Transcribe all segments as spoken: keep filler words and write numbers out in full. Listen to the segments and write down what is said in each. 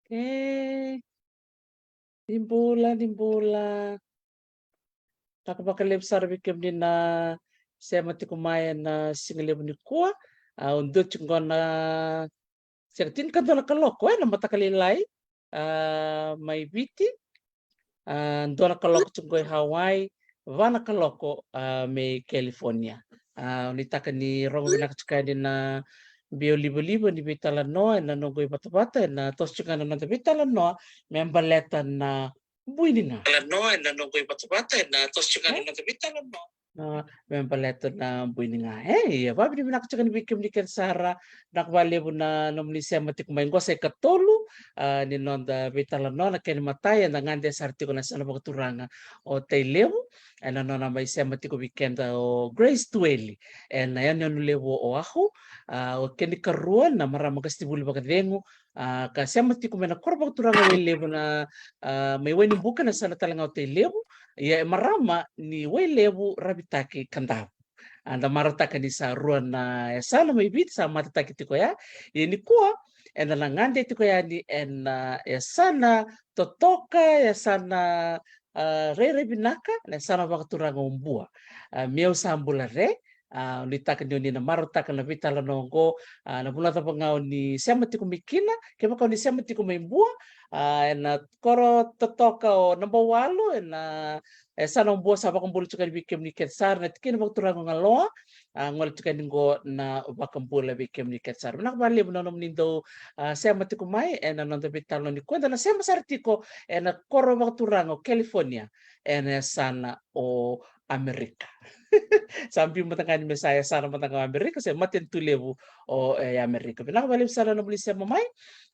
Okay. Ni bula, ni bula. Vinaka vakalevu sara vei kemuni na sema tiko mai ena siga levu nikua. A, au dua tiko qo na, sega, tinikadua na kaloko ena mataka lailai, a, mai Viti. A, dua na kaloko tiko qo i Hawaii, va na kaloko, a, mai California. A, au nuitaka ni rogo vinaka tiko yani na biau livaliva ni veitalanoa ena noqu ivatavata, ena toso tiko ga na noda veitalanoa me baleta na bui ni ga. Talanoa ena noqu ivatavata, ena toso tiko ga na noda veitalanoa. A, me baleta na bui ni ga. E, ia, vakavinavinaka tiko yani vei kemuni kece sara, vinaka vakalevu na nomuni sema tiko mai. Qo sa ikatolu, a, ni noda veitalanoa. Na kena imatai eda gade sara tiko na yasana vakaturaga o Tailevu, ena nona mai sema tiko vei keda o Grace Tueli ena yanuyanu levu o Oahu. A, o kena ikarua na marama qasenivuli vakacegu, a, ka sema tiko mai na koro vakaturaga Wailevu na, a, mai Wainibuka, na yasana tale ga o Tailevu. Ia e marama ni Wailevu, Ravitaki, Kadavu. A, da marautaka ni sa rua na yasana mai Viti sa matataki tiko ya. Ia nikua eda na gade tiko yani ena, a, yasana totoka, yasana, a, rairai vinaka, na yasana vakaturaga o Bua. A, Meu Sa Bula Re. A, nuitaka ni oni na marautaka na veitalanoa oqo, a, na vanua cava ga oni sema tiko mai kina, kevaka oni sema tiko mai Bua, a, ena koro totoka o Nabauwalu, ena, e, yasana o Bua, sa vakabula tiko yani vei kemuni kece sara na tikina vakaturaga o Galoa, a, gole tiko yani qo na vakabula vei kemuni kece sara. Vinaka vakalevu na nomuni dau, a, sema tiko mai ena noda veitalanoa nikua. Eda na sema sara tiko ena koro vakaturaga o California, ena yasana o Amerika. Sa biu mada ga ni me sa yasana mada ga o Amerika, se matanitu levu o, e, Amerika. Vinaka vakalevu sara na nomuni sema mai.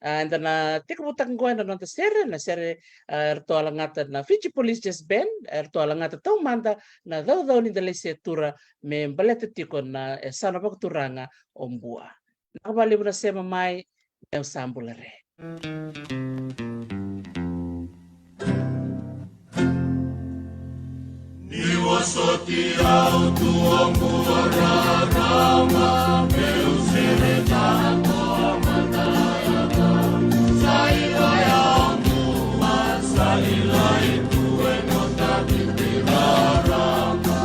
A, eda na tekivutaka qo ena noda sere, na sere, a, eratou a lagata na Fiji Police Jazz Band, eratou a lagata taumada na caucau ni da lai se tura me baleta tiko na, e, yasana vakaturaga o Bua. Vinaka vakalevu na sema mai, Meu Sa Bula Re. Ni vosoti au, Tua Bua rarama, meu sere tale, Tua Bua mataivalu. Sa i vaya o Bua, sa i lai tu e noda Viti rarama.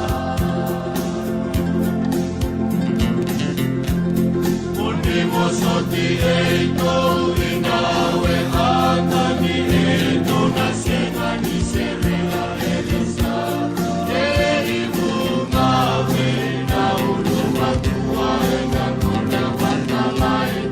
Mo ni vosoti eitou, i na wekata ni eitou na sega ni sere a Elisa. E i vunau e na ulumatua e na kona vata lai.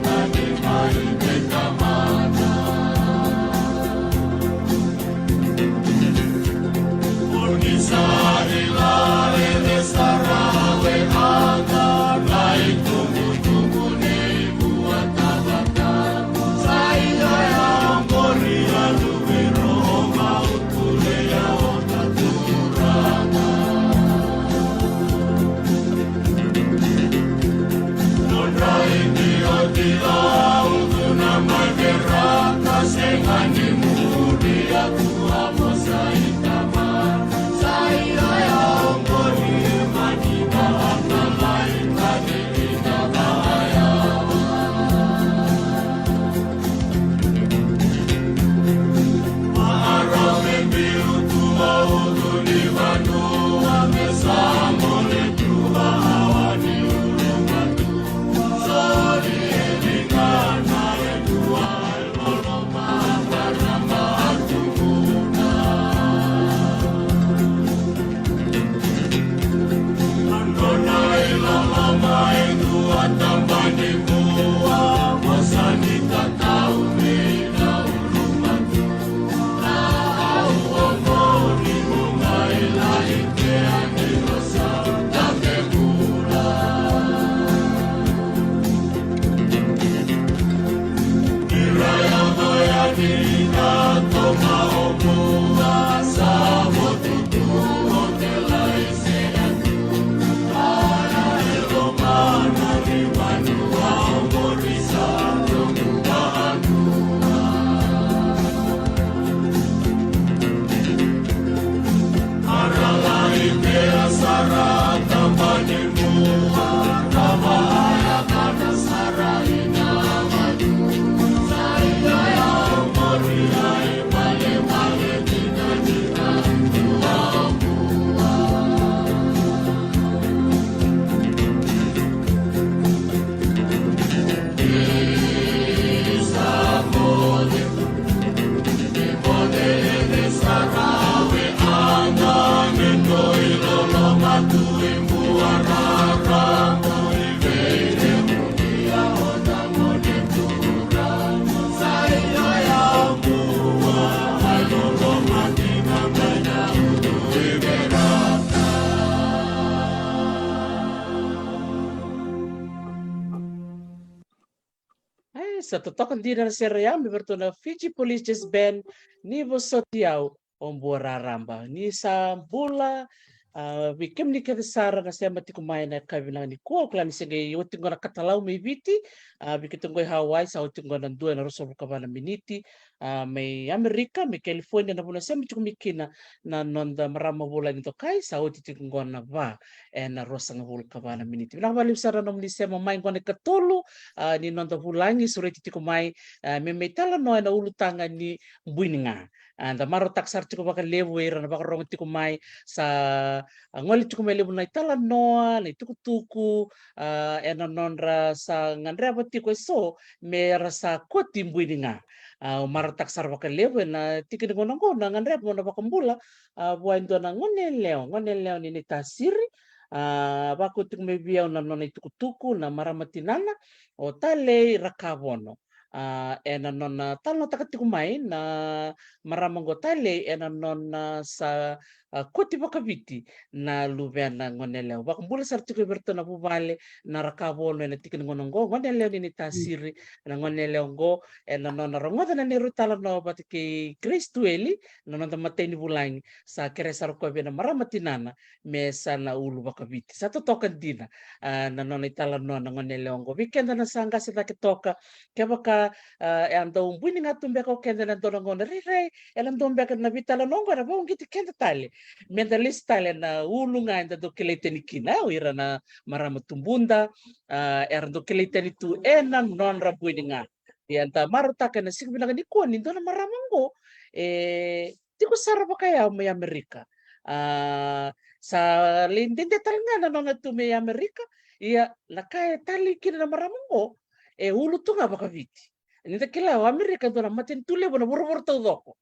Sa totoka dina na sere ya me vei ratou na Fiji Police Jazz Band, Ni Vosoti Au, O Bua Raraba. Ni sa bula, a, vei kemuni kece sara na sema tiko mai ena yakavi vinaka nikua. Au kila ni se qai oti qo na katalau mai Viti, a, vei keitou qo i Hawaii sa oti qo na dua ena ruasagavulu ka va na miniti, a, mai Amerika, mai California, na vanua sema tiko mai kina na noda marama vulagi dokai, sa oti tiko qo na va ena ruasagavulu ka va na miniti. Vinaka vakalevu sara na nomuni sema mai qo na ikatolu, a, ni noda vulagi sureti tiko mai, a, me mai talanoa ena ulutaga ni bui ni ga. A, da marautaka sara tiko vakalevu ira na vakarogo tiko mai, sa, a, gole tiko mai levu na italanoa, na itukutuku, a, ena nodra sa gadreva tiko eso me ra sa koti bui ni ga. A, au marautaka sara vakalevu ena tiki ni gauna oqo na gadreva mo na vakabula, a, vua e dua na gone yalewa, gone yalewa ni Naitasiri, a, vakau tiko mai vei au na nona itukutuku na marama tinana, o Talei Rakavono. A, ena nona talanoataka tiko mai na marama oqo Talei ena nona sa, a, koti vakaviti na luvena gone yalewa. Vakabula sara tiko vei ratou na vuvale na Rakavono ena tiki ni gauna oqo, gone yalewa ni Naitasiri, na gone yalewa oqo, ena nona rogoca na neirau italanoa vata kei Grace Tueli, na noda matai ni vulagi, sa kerea sara o koya vei na marama tinana me sa na ulu vakaviti. Sa totoka dina, a, na nona italanoa na gone yalewa oqo. Vei keda na sa qase cake toka, kevaka, a, e a dau bui ni ga tu beka o keda ena dua na gauna, rairai, ena dua beka na veitalanoa oqo ena vakauqeti keda tale me da lesu tale ena ulu ga eda dau kilai tani kina, o ira na marama tubuda, a, era dau kilai tani tu ena nodra bui ni ga. Ia da marautaka ena siga vinaka nikua ni dua na marama oqo e tiko sara vakayau mai Amerika. A, sa lai dede tale ga na nona tu mai Amerika. Ia na ka e talei kina na marama oqo, e ulu tu ga vakaviti. Ni da kila o Amerika e dua na matanitu levu ena vuravura taucoko.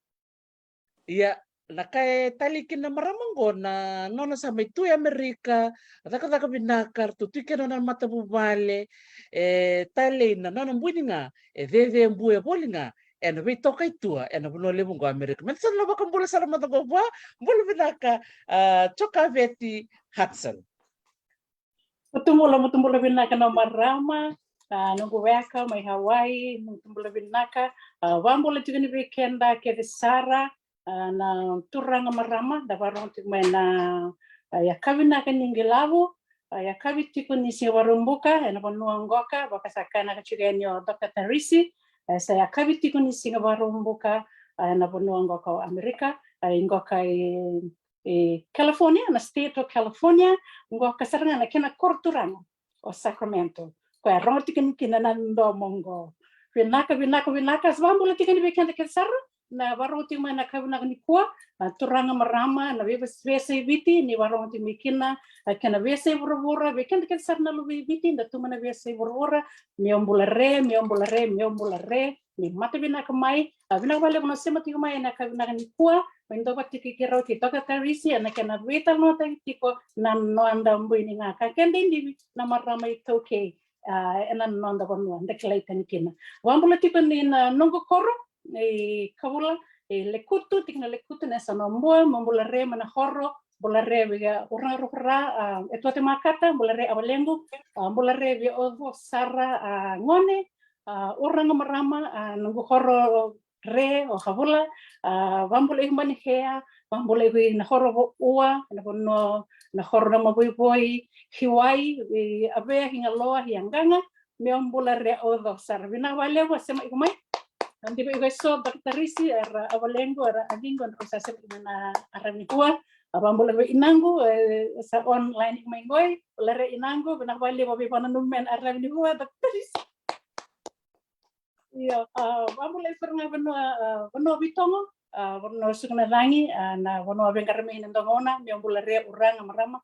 Ia na ka e talei kina na marama oqo na nona sa mai tu e Amerika, cakacaka vinaka, ratou tu kina na nona matavuvale, e talei na nona bui ni ga, e cecebue voli ga ena veitoka i tua ena vanua levu oqo Amerika. Meda sa na vakabula sara mada oqo vua, bula vinaka, a, Jokaveti Hudson. Mutu bula, mutu bula vinaka na marama, a, noqu weka mai Hawaii, mutu bula vinaka, a, vakabula tiko ni vei keda kece sara, a, na turaga marama, da vakarorogo tiko mai na, a, yakavi vinaka ni Qilavu, a, yakavi tiko ni siga Vakaraubuka, ena vanua qoka, vaka sa kaya na ka tiko yani o Doctor Tarisi, e, sa yakavi tiko ni siga Vakaraubuka, a, ena vanua qoka o Amerika, a, i qoka i e California, na state o California, qoka sara ga na kena koro turaga o Sacramento. Koya rogo tiko ni kina na domo oqo. Vinaka, vinaka, vinaka. Sa vakabula tiko ni vei keda kece sara na vakarorogo tiko mai na ka vinaka nikua, a, turaga marama, na vei, veiyasai Viti, ni vakarorogo tiko mai kina, a, kei na veiyasai vuravura, vei keda kece sara na luve i Viti, da tu mai na veiyasai vuravura, meu bula re, meu bula re, meu bula re, ni mata vinaka mai, a, vinaka vakalevu na sema tiko mai ena ka vinaka nikua, mai dua vata tiko kei rau kei Doctor Tarisi, ena kena veitalanoataki tiko na noda bui ni ga ka keda idivi na marama iTaukei, a, ena noda vanua, da kilai tani kina. Vakabula tiko ni na noqu koro, i Kavula, i Lekutu, tikina Lekutu, na yasana o Bua, meu bula re mai na horo, bula re vei uraga Rukura, a, e Tuate Makata, bula re Avalequ, a, bula re vei Oco Sara, a, gone, a, uraga marama, a, noqu horo re o Kavula, a, vakabula iko mai na hea, vakabula iko i na horo vo ua, na vanua, na horo na mavoivoi, Hiwai, i Avea, Higaloa, Hiaqaga, meu bula re Oco Sara. Vinaka vakalevu a sema iko mai. Na diva iko eso, Doctor Tarisi, era Avalequ, era Aviqu, era sa sema iko mai na aravi nikua. A, vakabula vei inaqu, e, sa online iko mai qoi, bula re inaqu, vinaka vakalevu a veivakananumi mai na aravi nikua, Doctor Tarisi. Io, a, vakabula iko sara ga vanua, a, vanua Vitogo, a, vanua Sukanacagi, a, na vanua veiqaravi ena dua gauna, meu bula re uraga marama.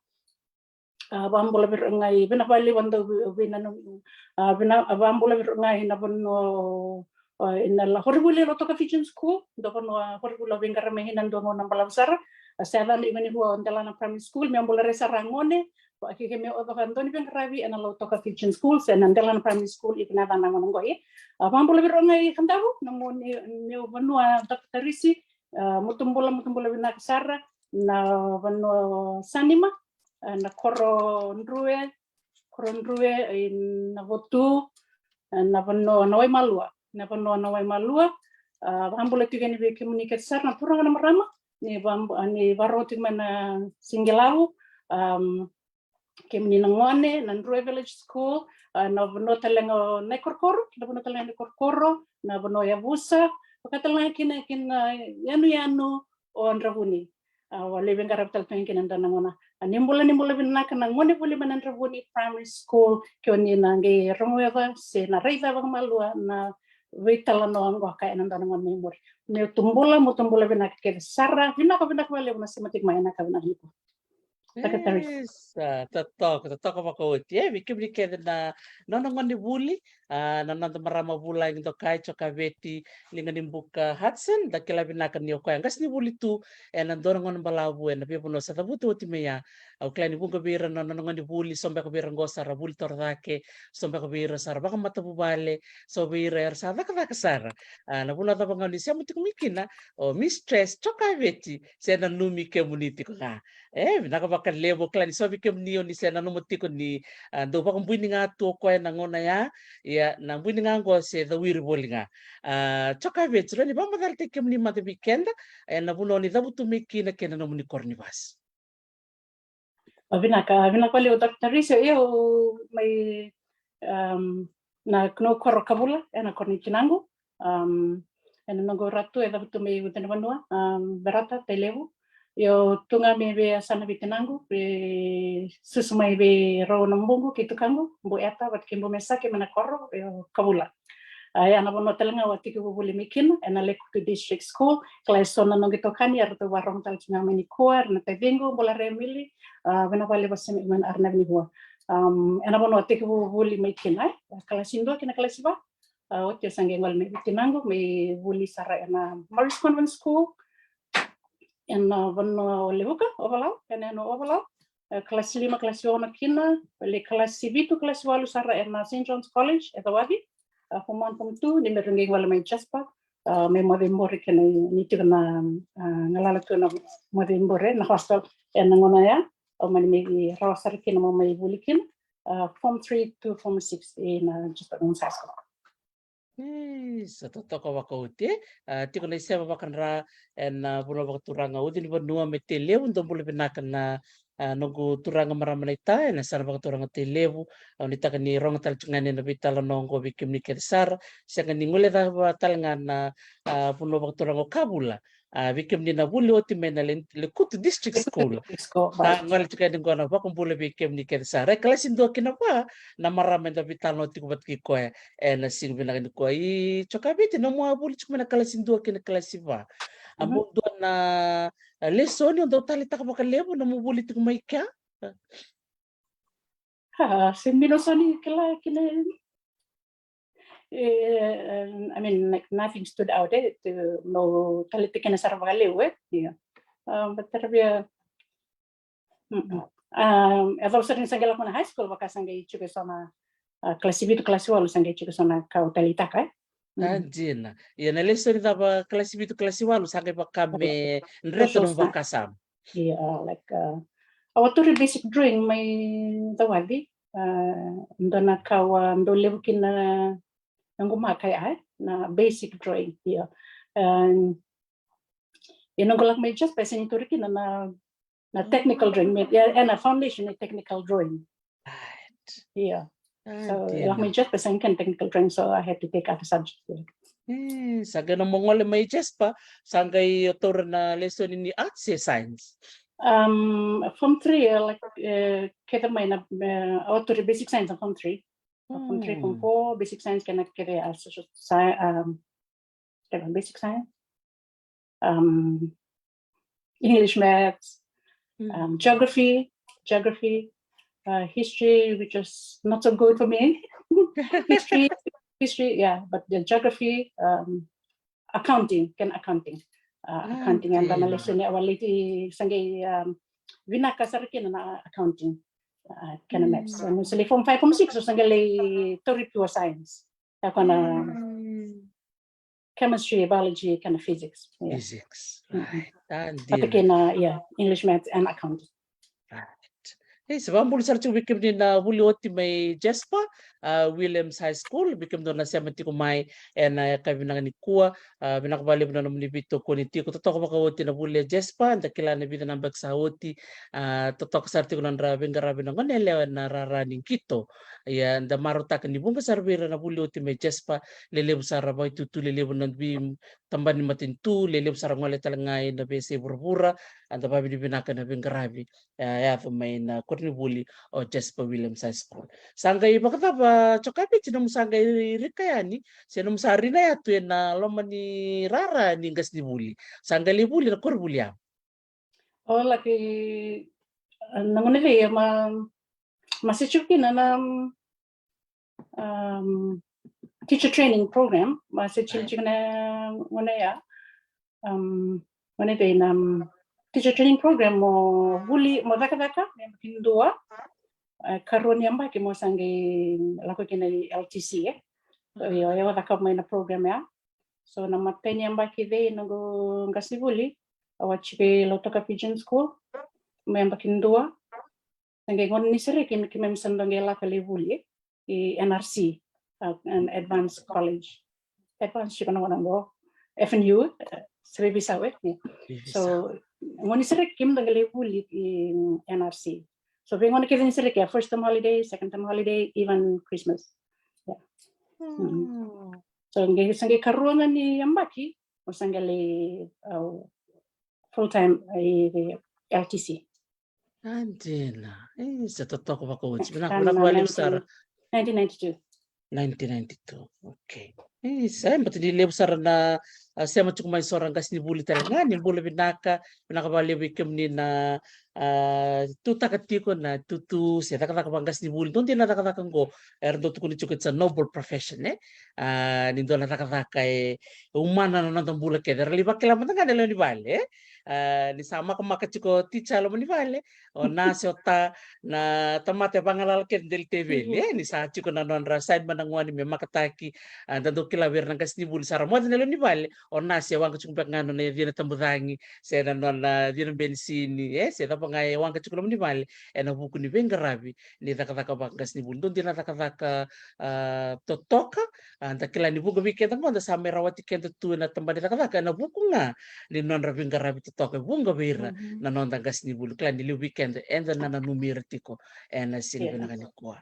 A, vakabula vei ira ga i, vinaka vakalevu a dau vei, veinanumi, a, vina, a, vakabula vei ira ga i na vanua, a, i na la, Horevuli Lautoka Fijian School, dua vanua Horevuli au veiqaravi ena dua gauna balavu sara, a, sa yacana iko nikua o Delana Primary School, meu bula re sara gone, Vakakeimami o Oco ka dau ni veiqaravi ena Lautoka Fijian School, se na Delana Primary School, iko na yacana gona qoi. A, vakabula vei ira ga i Kadavu, nomuni, meu vanua Doctor Tarisi, a, mutu bula, mutu bula vinaka sara, na vanua Sanima, a, na koro Drue, koro Drue, i Navotu, a, na vanua, na Waimalua. na vanua na Waimalua. A, vakabula tiko yani vei kemuni kece sara na turaga na marama ni vakarorogo tiko mai na siga lavu. Um, kemuni na gone na Drue Village School, a, na vanua tale ga o Naikorokoro, na vanua tale ga o Naikorokoro, na vanua o Yavusa, vaka tale ga kina kina yanuyanu o Dravuni. A, au a lai veiqaravi tale tu ga kina ena dua na gauna. A, ni bula, ni bula vinaka na gonevuli mai na Dravuni Primary School, ke o ni na qai rogoca se na raica vakamalua na veitalanoa oqo ka ena dua na gauna mai muri. Meu tu bula, mo tu bula vinaka kece sara, vinaka, vinaka vakalevu na sema tiko mai ena ka vinaka nikua. Isa, totoka, totoka vakaoti. E, vei kemuni kece na nona gonevuli, a, na noda marama vulagi dokai, Jokaveti Liganibuka Hudson, da kila vinaka ni o koya qasenivuli tu ena dua na gauna balavu ena veivanua sa cavuti oti mai ya. Au kila ni vuqa vei ira na nona gonevuli, so beka vei ira qo sa ra vuli torocake, so beka vei ira sa ra vakamatavuvale, so vei ira era sa cakacaka sara. A, na vanua cava ga o ni sema tiko mai kina, o Mistress Jokaveti se nanumi kemuni tiko ga. E, vinaka vakalevu, au kila ni so vei kemuni o ni se nanuma tiko ni, a, dau vakabuini ga tu o koya ena gauna ya, ia na buini ga oqo se cawiri voli ga. A, Jokaveti, rawa ni vakamacalataki kemuni mada vei keda ena vanua o ni cavutu mai kina kei na nomuni koro ni vasu. A, vinaka, vinaka vakalevu Doctor Risi. Io, au mai, um, na noqu koro Kavula, ena koro ni tinaqu. Um, ena noqu rai tu e cavutu mai Viti na vanua, um, Verata, Tailevu. Io, tu ga mai veiyasana vei tinaqu, vei susu mai vei rau na buqu kei tukaqu, Bu Eta vata kei Bu Mesake mai na koro, io, Kavula. A, ia na vanua tale ga au a tekivu vuli mai kina, ena Lekutu District School, kila e so na noqu itokani, eratou vakarorogo tale tu ga mai nikua, era na taciqu, bula Remili, a, vinaka vakalevu sema mai na aranavi nikua. Um, ena vanua au tekivu vuli mai kina, e, kalasi dua kei na kalasi va, a, oti au sa qai gole mai vei tinaqu, mai vuli sara ena Morris Convent School, ena vanua o Levuka, Ovalau, ena yanuyanu o Ovalau. E, kalasi lima, kalasi ono kina, lai kalasi vitu, kalasi walu sara ena Saint John's College, e Cawaci. A, form one, form two, ni mai qai gole mai Jasper. A, me moce bore kina ni tiko na, a, galala tu na moce bore, na hostel, ena gauna ya. Au mani mai rawa sara kina meu mai vuli kina. A, form three to form six ena Jasper Women's High School. Isa, totoka vakaoti, e. A, tiko na isema vakadra ena, a, vanua vakaturaga Ucunivanua mai Tailevu, dou bula vinaka na, a, noqu turaga marama naita, ena yasana vakaturaga Tailevu. Au nuitaka ni rogo tale tu ga yani na veitalanoa oqo vei kemuni kece sara. Sega ni guilecava tale ga na, a, vanua vakaturaga o Kavula. A, vei kemuni na vuli oti mai na Le-, Lekutu District School. District School, sa right. Gole tiko yani qo na vakabula vei kemuni kece sara. E, kalasi dua kei na va, na marama eda veitalanoa tiko vata kei koya ena siga vinaka nikua. I Jokaveti, nomu a vuli tiko mai na kalasi dua kei na kalasi va. A, mhm, bau dua na, a, lesoni o dau taleitaka vakalevu nomu vuli tiko mai kea? A, se ni na sega ni kila kina. E, um, I mean, like, nothing stood out, e, tu, meu taleitaka kina sara vakalevu, e. Ia. Um, but tara via, mm-mm. Um, e, au sa qai lako mai na high school, vaka sa qai tiko e so na, a, kalasi vitu, kalasi walu, sa qai tiko e so na ka au taleitaka, e. Mm. A, dina. Ia na lesoni cava kalasi vitu, kalasi walu, sa qai vaka me dreta nomu vakasama? Ia, like, a, au a tauri basic drawing mai Cawaci, a, dua na ka au a dau levu kina na noqu maka ya, e, na basic drawing, ia. Um, ia noqu lako mai Jasper, e sega ni tauri kina na, na technical drawing, me, ia, ena foundation ni technical drawing. Right. Ia. A, so, dina. Lako mai Jasper, e sega ni kena technical drawing, so I had to take other subjects, ia. E, sa qai nomu gole mai Jasper, sa qai o taura na lesoni ni arts se science? Um, form three, e, like, e, kece mai na, e, au a tauri basic science ena form three. Form three, form four, basic science kena kece, a, social sci-, um, kena basic science. Um, English, maths, um, geography, geography, uh, history, which was not so good for me. History, history, yeah, but the geography, um, accounting, kena accounting. Uh, accounting, and then lesson, au a lai, sa qai, um, vinaka sara kina na accounting, uh, kena maths. And so, form five, form six, au sa qai lai tauri pure science. Ia, kena chemistry, biology, kena physics. Yeah. Physics. Right. A, dina. Vata kei na, yeah, English, maths, and accounting. Right. E, sa vakabula sara tiko vei kemuni na vuli oti mai Jasper, a, Williams High School, vei kemudou na sema tiko mai ena yakavi vinaka nikua. A, vinaka vakalevu na nomuni veitokoni tiko. Totoka vakaoti na vuli e Jasper, da kila na vica na yabaki sa oti. A, totoka sara tiko na nodra veiqaravi na gone yalewa ena rara ni qito. Ia, da marautaka ni vuqa sara vei ira na vuli oti mai Jasper, lelevu sara, vakaitutu lelevu na veitabana ni matanitu, lelevu sara gole tale ga ina veiyasai vuravura. A, da vakavinavinaka na veiqaravi, e, yaco mai na koronivuli o Jasper Williams High School. Sa qai vakacava, Jokaveti, nomu sa qai rika yani, se nomu sa rina yatu ena loma ni rara ni qasenivuli? Sa qai lai vuli na koronivuli ya? O, laki, na gone vei ma, ma se tiko kina na, um, teacher training program, ma se tiko, tiko na gone ya. Um, gone vei na, um, teacher training program mo vuli, mo cakacaka, me yabaki dua. A, karua ni yabaki mo sa qai lako kina i L T C, e. So, io, e, au cakava mai na program ya. So, na imatai ni yabaki vei noqu qasenivuli, au a tiko i Lautoka Fijian School, me yabaki dua. Sa qai gauna ni sereki, keimami sa dau qai lako lai vuli i N R C, uh, an advanced college. Advanced tiko na gauna qo, F N U, uh, se veiveisau, e. Yeah. So, gauna ni sereki keimami dau qai lai vuli i N R C. So veigauna kece ni sereki, a, first term holiday, second term holiday, even Christmas. Yeah. Mm. So qai, sa qai karua ga ni yabaki, au sa qai lai, uh, full time i L T C. A, dina. E, sa totoka vakaoti. Vinaka, vinaka vakalevu sara. Nineteen ninety-two. Nineteen ninety-two. Okay. E, sa, e, baleta ni levu sara na, a, sema tiko mai so ra qasenivuli tale ga, ni bula vinaka, vinaka vakalevu vei kemuni na, a, tutaka tiko na itutu se cakacaka vaqasenivuli. Dua dina na cakacaka qo era dau tukuni tiko it's a noble profession, e? A, ni dua na cakacaka e umana na noda bula kece. Era lai vakila mada ga na lewe ni vale, e? A, ni sa makamaka tiko teacher e loma ni vale, o nurse, o ta, na tamata e vagalala kece deli teveli, e? Ni sa tiko na nodra sign mai na gone me makataki, a, da dau kila vei ira na qasenivuli sa ra moce na lewe ni vale, o nurse e waqa tiko beka ga nona cina tabucagi, se na nona cina benisini, e? Se cava ga e waqa tiko loma ni vale, ena vuku ni veiqaravi ni cakacaka vaqasenivuli. Dua dina na cakacaka, a, totoka, a, da kila ni vuqa vei keda qo da sa mai rawati keda tu ena tabana ni cakacaka ena vuku ga ni nodra veiqaravi totoka e vuqa vei ira na noda qasenivuli. Kila ni levu vei keda eda na nanumi ira tiko ena siga vinaka nikua.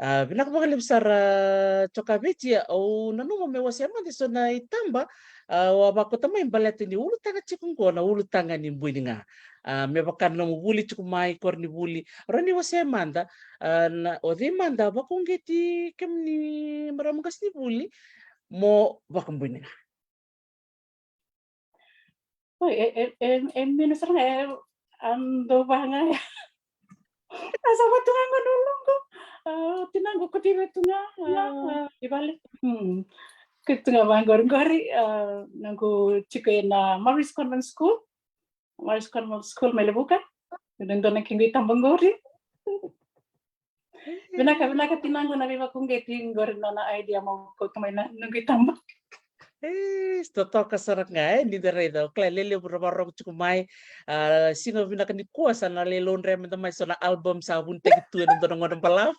A, vinaka vakalevu sara, a, Jokaveti, au nanuma me wasea mada eso na itaba, a, au a vakota mai baleta ni ulutaga tiko qo na ulutaga ni bui ni ga. A, me vaka na nomu vuli tiko mai koronivuli, rawa ni wasea mada, a, na, o cei mada a vakauqeti kemuni marama qasenivuli mo vakabui ni ga? Oi, e, e, e, e minu sara ga, e, a, dou vaga. A sa vatu ga gona loqu. A, tinaqu kotiva tu ga, a, i vale. Hmm. Kotiva tu ga vaqoriqori, a, noqu tiko ena Maurice Convent School. Maurice Convent School mai Levuka. Dua na kequ itaba qori. Vinaka, vinaka tinaqu na veivakauqeti qori, nona idea mo kauta mai na noqu itaba. E, totoka sara ga, e, ni da raica, o kila lelevu ra vakarorogo tiko mai. A, siga vinaka nikua sa na lai lodre mada mai so na album sa vunitaki tu ena dua na gauna balavu.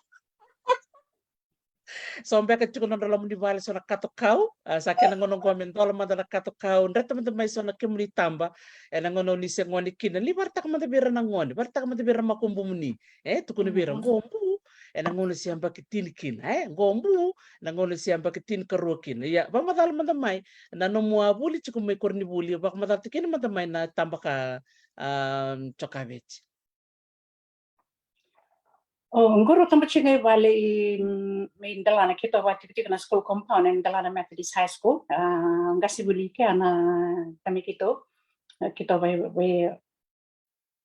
So beka tiko nodra loma ni vale so na kato kau, a, sa kena gauna qo me dola mada na kato kau, dreta mada mai so na kemuni itaba, ena gauna o ni se gone kina, ni varataka mada vei ira na gone, varataka mada vei ira makubumuni, e, tukuna vei ira, qo bu, ena gauna se yabaki tini kina, e, qo bu, na gauna se yabaki tinikarua kina. Ia, vakamacala mada mai, na nomu a vuli tiko mai koronivuli, vakamacalataki kina mada mai na itaba ka, a, Jokaveti. O, qori au taba tiko ga i vale i, mm, mai Delana, keitou vakatikotiko na school compound e Delana Methodist High School. A, qasenivuli kea na tama i keitou. A, keitou vai, vai,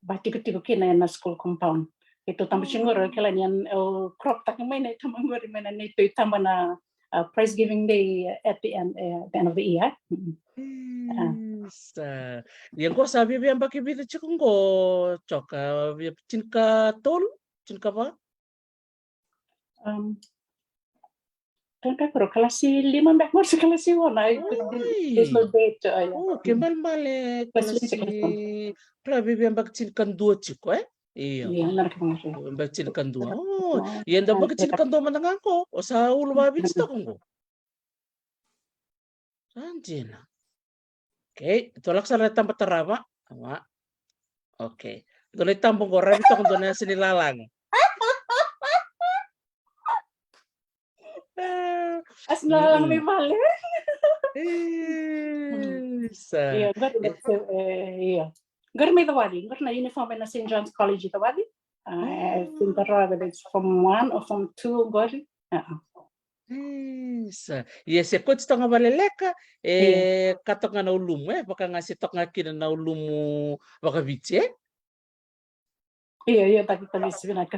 vakatikotiko kina ena school compound. Keitou taba tiko qori, au kila ni au crop taka mai na itaba qori mai na neitou itaba na, uh, prize giving day at the end, uh, at the end of the year. Mm. Isa. Ia qo sa via veiyabaki vica tiko qo, Joka? Via tinikatolu, tinikava? Um, tinikatolu, kalasi lima beka, qori se kalasi ono, I could be, there's no date, uh, yeah. O, ke balebale kalasi, kalasi, kila, via veiyabaki tinikadua tiko, e? Io. Io, na ka vakaoqo. Vakatikadua. O, ia da vakatikadua mada ga qo. O sa ulu vakaviti toka qo. Sa dina. Okay, tou lako sara na taba tarava. Awa. Okay. Dua na itaba qo, ravi toka dua na yasa ni lalaga. Yasa ni lalaga mai vale. Isa. Io, qori mai Cawadi. Qori na uniform ena Saint John's College i Cawadi. I think it's from one or from two qori. Isa. Ia se koti toka ga valeleka, e ka toka ga na ulumu, e vaka ga se toka ga kina na ulumu vakaviti, e? Io, io, taki talisi vinaka.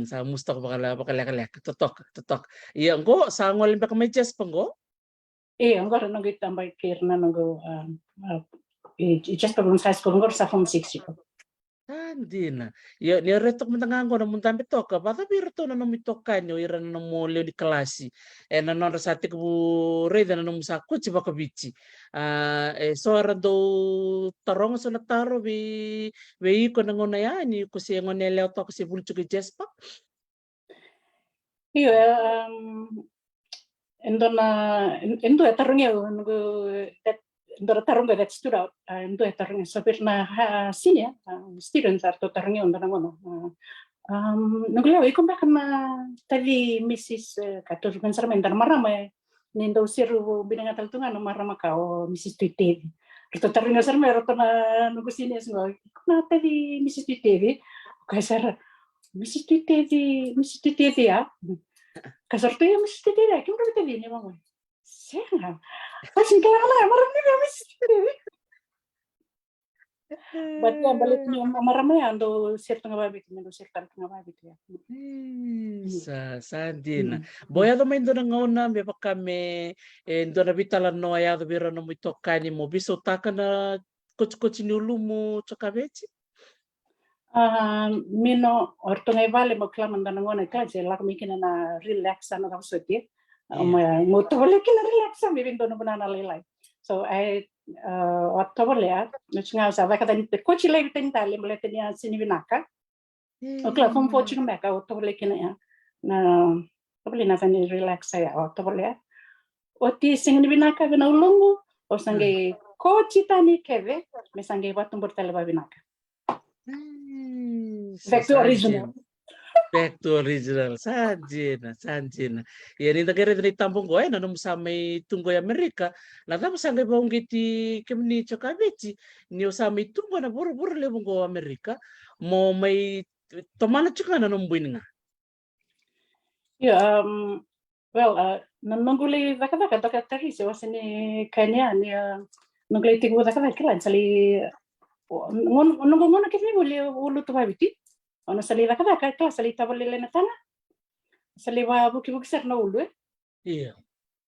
Sa musu toka vakalekaleka, totoka, totoka. Ia qo sa gole beka mai Jasper qo? Io, qo ra noqu itaba kei ira na noqu, um, uh, i Jasper Women's High School, qo ra sa form six iko. Sa dina. Io, ni o raica toka mada ga qo na nomu dabe toka, vacava vei iratou na nomu itokani, o ira na nomu lewe ni kalasi, ena nodra sa tekivu raica na nomu sa koti vakaviti. A, e so era dau taroga so na taro vei, vei iko na gauna ya, ni ko se gone yalewa toka se vuli tiko i Jasper? Io, um, e dua na, e dua e tarogi au, e dua na taro qo that stood out, e dua e tarogi au, so vei ira na senior students eratou tarogi au e dua na gauna. Um, noqu lewa, iko beka na taci Mrs, e, ka tu vei sara mai e dua na marama, e, ni dau sere, bini ga tale tu ga na marama ka o Mrs Tuiteci. Ratou tarogi au sara mai ratou na noqu seniors qo, iko na taci Mrs Tuiteci? Ka sara, Mrs Tuiteci, Mrs Tuiteci ya? Ka sara tu ya, Mrs Tuiteci ya, kemudrau veitacini vaqo? Sega. Au sega ni kila ga na marama ni vei Mrs Tuiteci. But ya, baleta ni marama ya dau sere tu ga vakaviti, me dau sere tale tu ga vakaviti ya. Sa, sa dina. Bau yaco mai dua na gauna me vaka me, e, dua na veitalanoa yaco vei ira na nomu itokani mo veisautaka na kotikoti ni ulumu Cokaveti? A, Mino, o ratou ga i vale, mo kila mada na gauna e kila se lako mai kina na relax, na cava soti. Mo tovolea kina relax me vei dua na vanua na lailai. So, e, o tovolea, na tiko ga au sa caka tani, koti laivi tani tale, baleta ni a sega ni vinaka. O kila, form four tiko beka, o tovolea kina ya. Na, tovolea na sega ni relax ya, o tovolea. Oti sega ni vinaka vei na uluqu, o sa qai koti tani kece, me sa qai vakatuburi tale vavinaka. Back to original. Back to original. Sa dina, sa dina. Ia ni da qai raica na itaba qo, e, na nomu sa mai tu qo i Amerika, na cava sa qai vakauqeti kemuni Cokaveti ni o sa mai tu qo na vuravura levu qo Amerika, mo mai tomana tiko ga na nomu bui ni ga? Io, um, well, a, na noqu lai cakacaka, toka tari se wase ni kania ni, a, noqu lai tekivu cakacaka kila ni sa lai, noqu gauna kece ni ulu, ulu tu vaviti. Au na sa lai cakacaka kila, sa lai tavalele na taga. Sa lai vavukivuki sara na ulu, e? Io.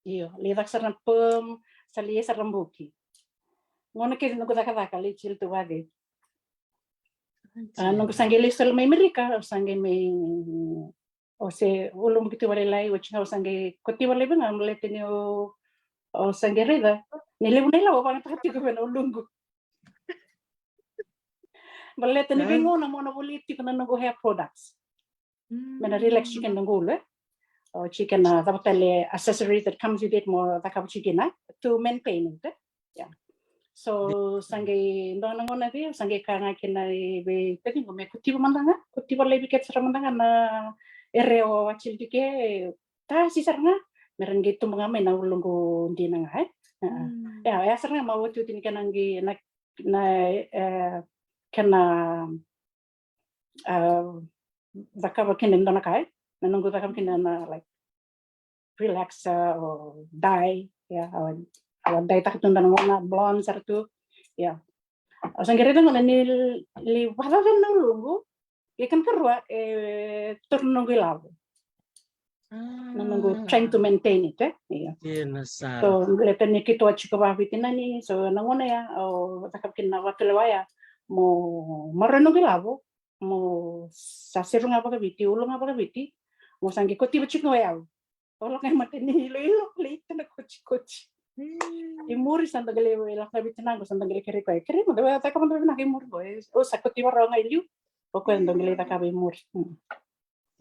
Io, lai caka sara na perm, sa lai sara na buki. Gauna kece noqu cakacaka lai jil tu vaviti. A, noqu sa qai lai soli mai Amerika, au sa qai mai, o se ulu buki tu valailai, oti ga au sa qai kotiva laivi ga, baleta ni o, au sa qai raica ni levu na ilavo vagataka tiko vei na uluqu. Baleta ni veigauna mo na voli tiko na noqu hair products. Me na relax tiko na noqu ulu, e? O tiko na cava tale accessories that comes with it mo cakava tiko kina to maintain it, e? Yeah. So sa qai dua na gauna vei au, sa qai kaya ga kina vei taciqu me kotiva mada ga, kotiva laivi kece sara mada ga na area o a jil tiko, tasi sara ga, me ra qai tubu ga mai na uluqu dina ga, e? Ia, ia sara ga ma otioti ni kena qai na, na, e, kena, a, cakava kina e dua na ka, e? Na noqu cakava kina na, like, relaxer, a, o dye, ia, au, au dye taka tu dua na gauna, blonde sara tu, ia. Au sa qai raica gauna ni lai vacava na uluqu, ia kena karua, e, taura na noqu ilavo. Na noqu trying to maintain it, e? Ia. So, baleta ni keitou a jiko vaviti na ni, so na gauna ya, au cakava kina na vatulewa ya, mo maroroi noqu ilavo, mo sa seru ga vakaviti, ulu ga vakaviti, mo sa qai kotiva jiko ga o yau. Au lako ga i mata ni iloilo, lai tu na kotikoti. I muri sa da qai lai lako ga vei tinaqu, sa da qai lai kerei koya, kerei mo, da caka mada vinaka i muri qo, e, au sa kotiva rawa ga i liu. O koya dau qai lai cakava i muri. Mm.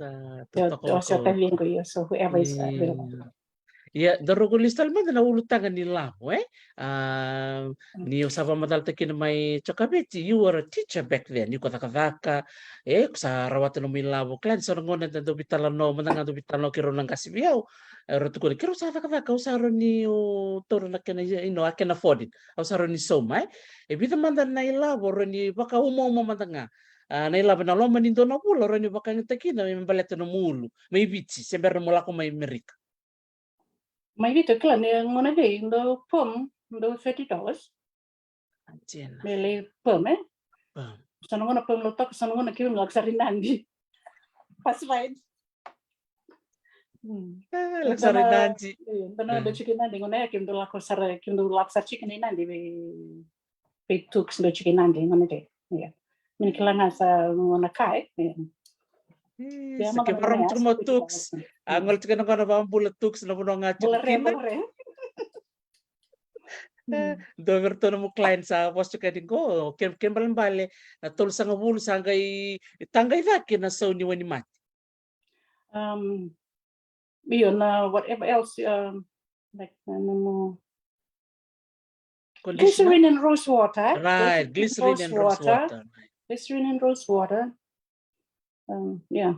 Sa Io, totoka o se o vakaoti. Tavinqo, io, so whoever is, uh, available. Io. Ia, da rogo lesu tale mada na ulutaga ni lavo, e? A, Mm. ni o sa vakamacalataka kina mai Jokaveti, you were a teacher back then. Ni ko cakacaka, e, ko sa rawata nomu ilavo. Kila ni so na gauna da dau veitalanoa, mada ga dau veitalanoa kei rau na qase vei au. E, rau tukuna, keirau sa cakacaka, au sa rawa ni o taura na kena, you know, I can afford it. Au sa rawa ni sauma, e? E vica mada na ilavo, rawa ni vakaumauma mada ga. A, na ilavo ena loma ni dua na vula, rawa ni vakayagataki kina me baleta nomu ulu mai Viti, se bera mo lako mai Amerika. Mai Viti, kila ni gauna vei, dau perm, dau thirty dollars. A, dina. Me lai perm, e? Perm. So na gauna perm lo toka, so na gauna keimami lako sara i Nadi. Bus ride. Hmm. E, lako sara i Nadi. Io, dau na dau tiko i Nadi, gauna ya keimami dau lako sara, keimami dau lako sara tiko i Nadi, vei, vei Tuks dau tiko i Nadi, gauna ya. Io. Me ni kila ga sa gauna ka, e. Io. Io, sa mada ke na vakarau gauna tiko ya, mo sa Tuks. Tiko. A, gole tiko na gauna vakabula Tuks, na vanua ga tiko kina. Bula re, bula re. E, dua vei iratou nomu client sa vosa tiko yani qo, ke, kena ibalebale, na tolusagavulu sa qai, taqai cake na sau ni wainimate. Um, io, na whatever else, um, like, na nomu Conditioner? Glycerin and rose water. Right, glycerin and rose water. Glycerin and rose water. Um, yeah.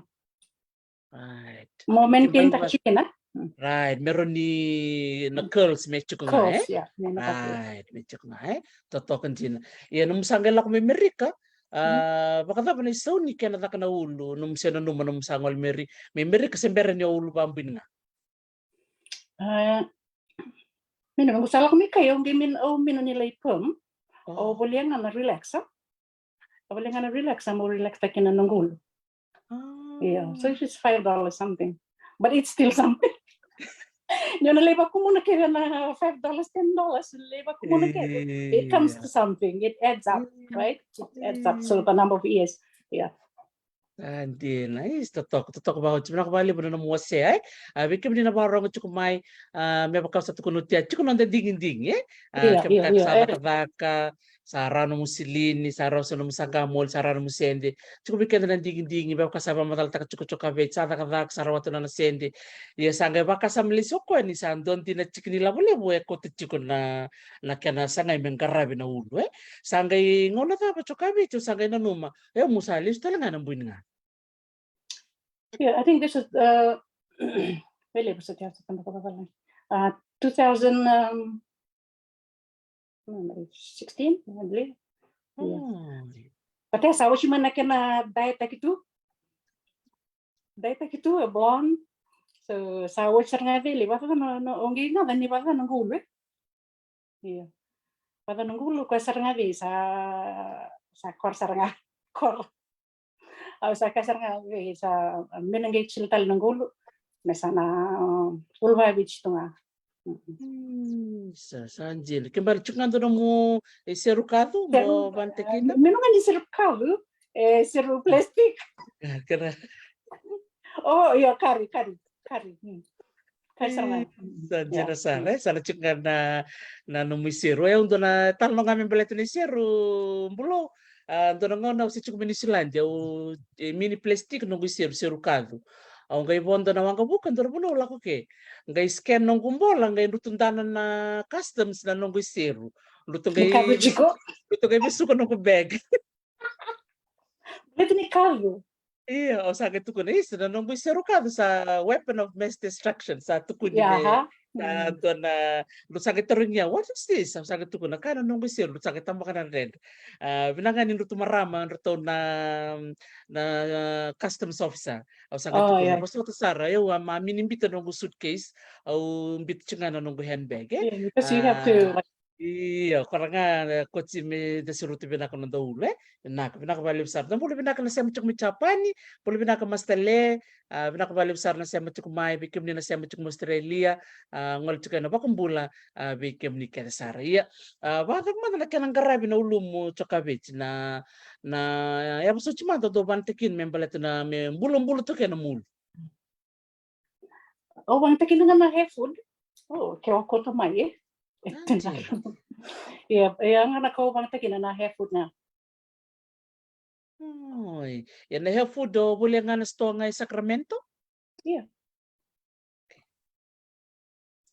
Right. Mo maintain-taka tiko kina. Mm. Right, me rawa ni na curls me tiko ga, e? Curls, yeah, me na curls. Right, me tiko ga, e? Totoka dina. Ia, nomu sa qai lako mai Amerika, a, vakacava na isau ni kena caka na ulu, nomu se nanuma nomu sa gole mai Amerika, se bera ni o ulu vabuina ga? A, mina, noqu sa lako mai kai, au qai min-, au minus ni lai perm. Oh. Au volia ga na relaxer. Au volia ga na relaxer, mo relax-taka kina noqu ulu. Ah. Yeah, so it's just five dollars something. But it's still something. Ni o na lai vakumuna kece na five dollars, ten dollars, lai vakumuna kece. It comes to something. It adds up, right? It adds up. So the number of years. Yeah. A, dina, e, totoka, totoka vakaoti. Vinaka vakalevu na nomu wasea, e. A, vei kemuni na vakarorogo tiko mai, a, me vaka au sa tukuna oti, a, tiko na noda digidigi, e. A, io, kevaka io, io, sa cakacaka, sa rawa nomu silini, sa rawa so nomu saqa moli, sa rawa nomu sede. Tiko vei keda na digidigi, me vaka sa vakamacalataka tiko o Jokaveti, sa cakacaka, sa rawata nona sede. Ia sa qai vakasama lesu o koya ni sa dua dina tiki ni lavo levu e kauta tiko na, na kena sagai me qaravi na ulu, e. Sa qai gauna cava o Jokaveti, o sa qai nanuma, e, mo sa lesu tale ga na Buiniga. Yeah, I think this is, uh, really, was it, uh, two thousand, um, sixteen, I believe. Yeah. Hmm. But yes, I was, you mean, like, na diet taki tu. Diet taki tu, a blonde. So, sa watch sara ga vei, vata na, na, o qai gaga ni vata na qulu, e. Io. Vata na qulu, koya sara ga vei, sa, sa kora sara ga, kora. Au sa kaya sara ga vei, sa, me na qai chill tale na qulu, me sa na, uh, uluvaviti tu ga. Mm. Mm, sa, sa dina. Ke bale tiko ga dua nomu, e, seru kacu, mo vanataki kina? Me noqu ga ni seru kacu, e, seru plastic. Kena. Oh, io, kari, kari, kari. Hmm. Kari sara ga. Mm, sa dina sara, e, sa na tiko ga na, na nomu iseru. E, au dua na talanoa ga me baleta na iseru, Bulou. A, dua na gauna au se tiko mai Niusiladi, au, e, mini plastic noqu iseru, seru kacu. Au qai vodo na waqavuka, dua na vanua au lako ke. Qai scan noqu bola, qai drutu dana na customs na noqu iseru. Drutu qai, drutu qai vesuka noqu bag. Baleta ni kacu. Io, au sa qai tukuna, isa, na noqu iseru kacu sa weapon of mass destruction, sa tukuni me, sa dua na, au sa qai tarogi au, what is this? Au sa qai tukuna, kaya na noqu iseru, au sa qai tabaka na dredre. A, vinaka ga ni drutu marama, drutu na, na, a, customs officer. Au sa qai tukuna, vosota sara, au a mini bita noqu suitcase, au bita tiko ga na noqu handbag, e? Yeah, because you have to, like, Io, kora ga, e, koti me da seruta vinaka na noda ulu, e. Vinaka, vinaka vakalevu sara. Na bula vinaka na sema tiko mai Japani, bula vinaka Master Le, a, vinaka vakalevu sara na sema tiko mai, vei kemuni na sema tiko mai Australia, a, gole tiko ena vakabula, a, vei kemuni kece sara. Ia, a, vakacava mada na kena qaravi na ulumu Jokaveti, na, na, e, vosoti mada dou vanataki kina me baleta na me bulabula toka na mulu. Au vakatakina ga na hair food. O, ke o kauta mai, e? Ia, ia ga na ka au vakatakina na hair food ga. Oi. Ia na hair food o volia ga na store ga i Sacramento? Ia.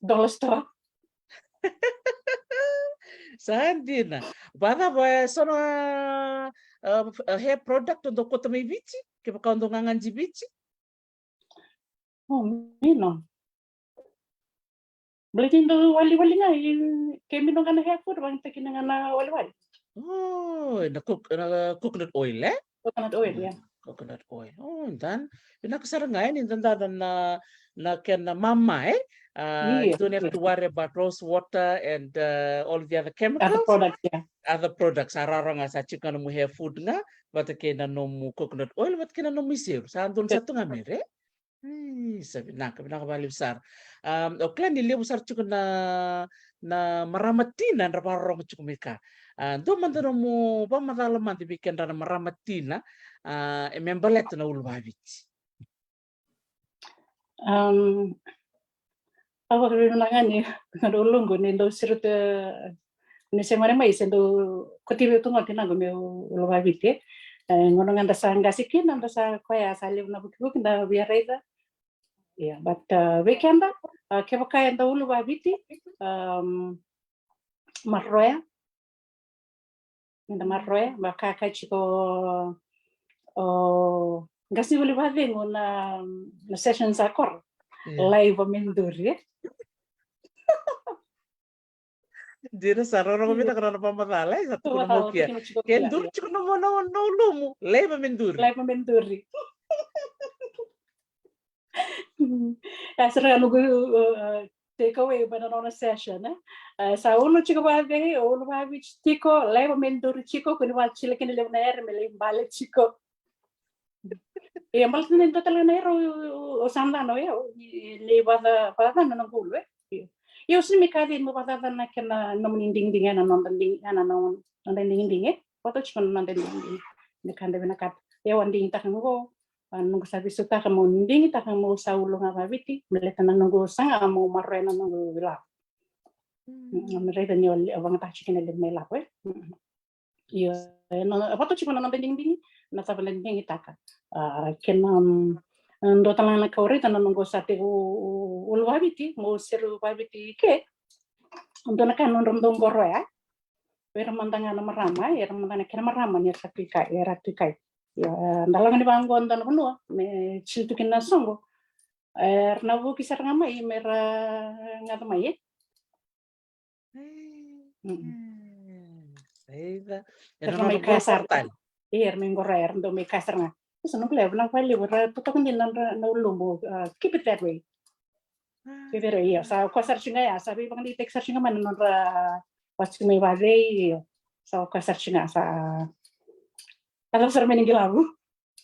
Dollar store. Sa dina. Vacava e so na, uh, hair product o dau kauta mai Viti? Kevaka o dau gagaji Viti? O, mino. Baleta ni dau waliwali ga i, ke mino ga na hair food, vakayagataki ga na waliwali. O, na coconut oil, e? Coconut oil, yeah. Coconut oil. O, dan. Vinaka sara ga, e, ni dau dau na, na kena mama, e? You don't have to worry about rose water and all the other chemicals. Other products, yeah. Other products. Sa rawarawa ga, sa tiko ga nomu hair food ga, vata kei na nomu coconut oil, vata kei na nomu iseru. Sa donu sa tu ga me re. Sa vinaka, vinaka vakalevu sara. O kila ni levu sara tiko na, na marama tina era vakarorogo tiko mai ka. Dua mada nomu vakamacala mada vei kedra na marama tina e me baleta na uluvaviti. Au vakavinavinaka ga ni na uluqu ni dau sirota ni se gone mai se dau kotivi tu ga o tinaqu meu uluvaviti. E gauna ga da sa qase kina da sa koya sa levu na vukivuki da via raica. Ia but vei keda kevaka eda uluvaviti, maroroya. Meda maroroya, vaka kaya tiko o qase ni vuli vakacegu na, na session sa koro. Laiva me duri. Dina sa rorogo vinaka na nona vakamacala, e sa tukuna mai o koya. Ke duri tiko na mo na ulumu, laiva me duri. Laiva me duri. E sara ga noqu take away mai na nona session, e? Sa ulu tiko vakacegu, ulu vakaviti tiko, laiva me duri tiko, kua ni vakacila kina levu na ere me lai bale tiko. Ia baleta ni dua tale ga na ira o sa dana o yau ni vakacacana na noqu ulu, e? Ia au sega ni mai kaci mo vakacacana na kena nomuni digidigi ena noda digidigi, ena noda digidigi, e? Vakatau tiko na noda digidigi. Ni ka da vinakata. Ia au a digitaka qo, a noqu sa veisautaka mo digitaka mo sa ulu ga vakaviti, me leta na noqu saga mo maroroya na noqu ilavo. Me raica ni o vakayagataka tiko kina levu na ilavo, e? Io, e vakatau tiko na noda digidigi, na cava da digitaka. A kena dua tale ga na ka au raica na noqu sa tekivu ulu vakaviti, mo seru vakaviti ke. Dua na ka nodra dau qoroya. Era mada ga na marama, era mada ga na kena marama ni era sa tu i kai, era tu i kai. Ia da lako ni vaqo dua na vanua me tili tu kina na soqo. Era na vuki sara ga mai me ra gaca mai, e? Era mai kaya sara tale. Ia era mai qoroya, era dau mai kaya sara ga. Sa noqu levu na vale, era totoka dina na ulumu. Keep it that way. Keep it that way. Ia sa koya sara tiko ga ya, sa veivakadeitaki sara tiko ga mai na nodra vasi tiko mai vacei. Ia sa koya sara tiko ga, sa kacava sara mai na qilavo.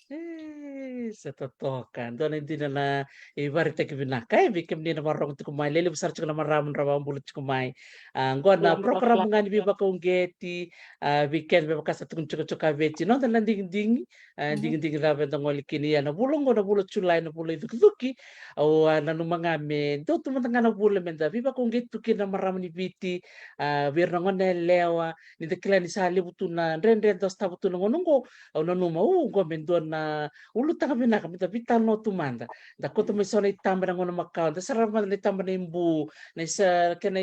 E sa totoka. Dua na dina na ivakaraitaki vinaka e vei kemuni na vakarorogo tiko mai. Lelevu sara tiko na marama ra vakabula tiko mai. A qo na program ga ni veivakauqeti. A vei keda me vaka sa tukuni tiko tiko a veti, noda na digidigi. A digidigi cava eda gole kina, ia na vula oqo na vula Julai, na vula icukicuki. Au a nanuma ga me dua tu mada ga na vula meda veivakauqeti tu kina na marama ni Viti. A vei ira na gone yalewa, ni da kila ni sa levu tu na dredre da sotava tu na gauna oqo. Au nanuma, u, oqo me dua na ulutaga vinaka meda veitalanoa tu mada. Da kauta mai so na itaba na gauna makawa, da sarava mada na itaba na ibu, na isa kena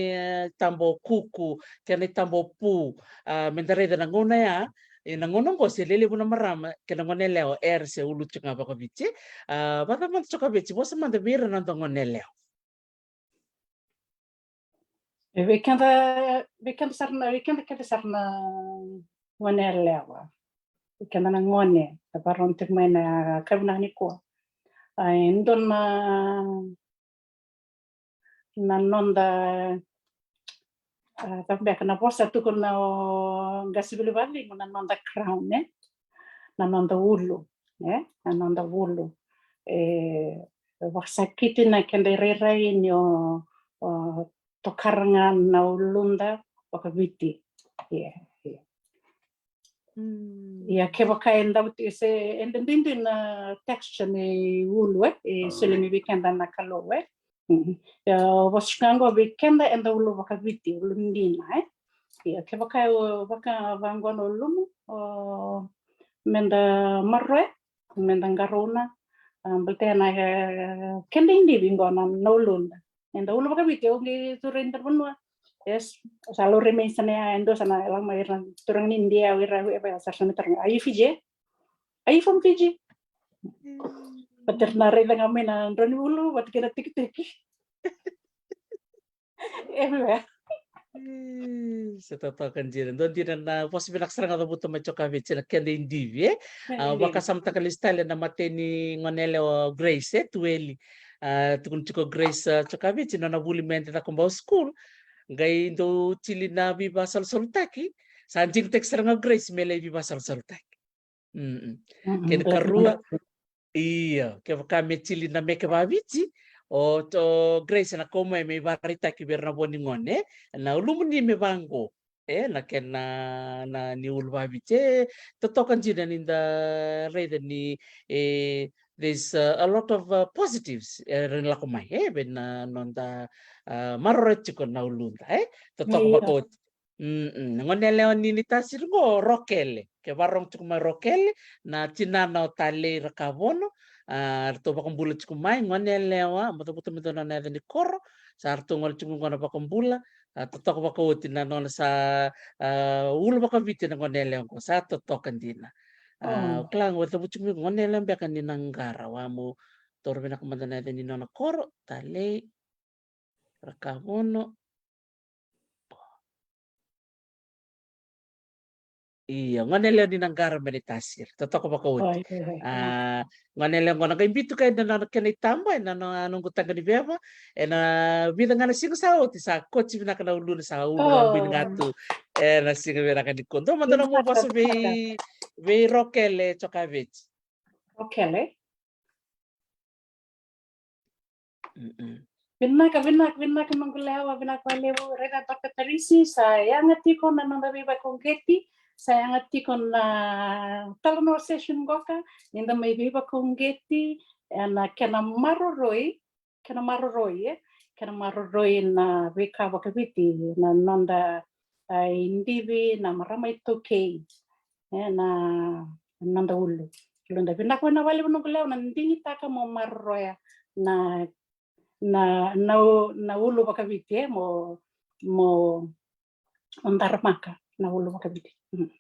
itaba o kuku, kena itaba o pu. A meda raica na gauna ya, ena gauna oqo se lelevu na marama kei na gone yalewa era se ulu tiko ga vakaviti. A vacava mada tiko vakaviti, vosa mada vei ira na noda gone yalewa. E vei keda, vei keda sara na, vei keda kece sara na gone yalewa. Vei keda na gone e vakarorogo tiko mai na ka vinaka nikua. A e dua na, na noda, a cava beka na vosa tukuna o qase vuli vakacegu, na noda crown, e? Na noda ulu, e? Na noda ulu. E vakasakiti na keda irairai ni o tokara ga na uluda vakaviti. Ia, ia. Ia kevaka e dau se eda duidui na texture ni ulu, e, e soli mai vei keda na Kalou, e. Ia vosa ga qo vei keda eda ulu vakaviti, ulu dina, e. Ia kevaka e vaka vaqo na ulumu, o meda maroroya, meda qarauna, a, baleta na, e, keda idivi qo na, na uluda. Eda ulu vakaviti, au qai curu i Delavanua. Yes, sa laurai mai sa na ya, e dua sa na lako mai ira na turaga ni India, o ira, o ira, sa sa na turaga. Are you Fiji? Are you from Fiji? Baleta era na raica ga mai na drau ni ulu, baleta kei na tikitiki. Everywhere. E, sa totoka dina. Dua dina na vosa vinaka sara ga cavuta mai Jokaveti na keda idivi, e? A, vakasamataka lesu tale na mateni gone yalewa o Grace, e, Tueli. A, tukuna tiko o Grace, a, Jokaveti, nona vuli mai Cakobau School. Qai dau tili na veivakasalusalutaki. Sa digitaki sara ga o Grace me lai veivakasalusalutaki. Mm-mm. Mm-mm. Kena karua, io, kevaka me tili na meke vaviti, o, o Grace na kau mai me ivakaraitaki vei ira na vo ni gone, na ulumuni me vaqo. E, na kena, na ni ulu vaviti, e, totoka dina ni da raica ni, e, there's, uh, a lot of, uh, positives, e, era na lako mai, e, vei na noda, uh, maroroya tiko na uluda, e, totoka vakaoti. Mm-mm. Na gone yalewa ni, ni Tasiri qo, Rokele. Ke vakarorogo tiko mai Rokele, na tinana o Talei Rakavono, a, ratou vakabula tiko mai, gone yalewa, mo cavuta me dua na nona yaca ni koro, sa ratou gole tiko qo na vakabula, a, totoka vakaoti na nona sa, a, ulu vakaviti na gone yalewa qo, sa totoka dina. A, o kila qo, cavuta tiko mai gone yalewa beka ni Naqara, wa mo taura vinaka mada na yaca ni nona koro, Talei Rakavono. Io, gone yalewa ni Naqara mai Tasiri. Totoka vakaoti. Oi, oi, oi. A, gone yalewa qo na qai biu tu kina na nona kena itaba, ena nona, noqu taqa ni veva, ena vica ga na siga sa oti, sa koti vinaka na uluna, sa ulu vakabui ga tu. Ena siga vinaka nikua. Dua mada nomu vosa vei, vei Rokele Jokaveti. Rokele. Mm-mm. Vinaka, vinaka, vinaka noqu lewa, vinaka vakalevu. Raica Doctor Tarisi, sa yaga tiko na noda veivakauqeti, sa yaga tiko na talanoa session qoka, ni da mai veivakauqeti ena kena maroroi, kena maroroi, e, kena maroroi na veika vakaviti, na noda, a, idivi, na marama iTaukei, e, na noda ulu. Uluda. Vinaka vakalevu noqu lewa, na digitaka mo maroroya na na, na u-, na ulu vakaviti, e, mo, mo, mo daramaka na ulu vakaviti. Mm.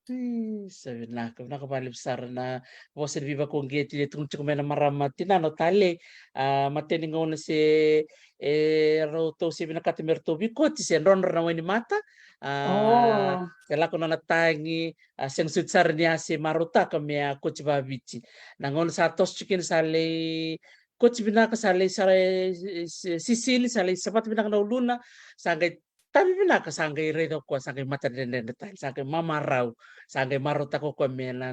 Io, sa vinaka, vinaka vakalevu sara na vosa ni veivakauqeti e tukuna tiko mai na marama tinana o Talei, a, mateni gauna se, e, ratou se vinakata me ratou veikoti se drodro na wainimata, a, e lako nona tagi, a, sega soti sara ni a se marautaka me a koti vaviti. Na gauna sa toso tiko kina sa lai koti vinaka, sa lai sa, e, e, sisili, sa lai savata vinaka na uluna, sa qai tavi vinaka, sa qai raica o koya, sa qai matadredredre tale, sa qai mamarau, sa qai marautaka o koya me na,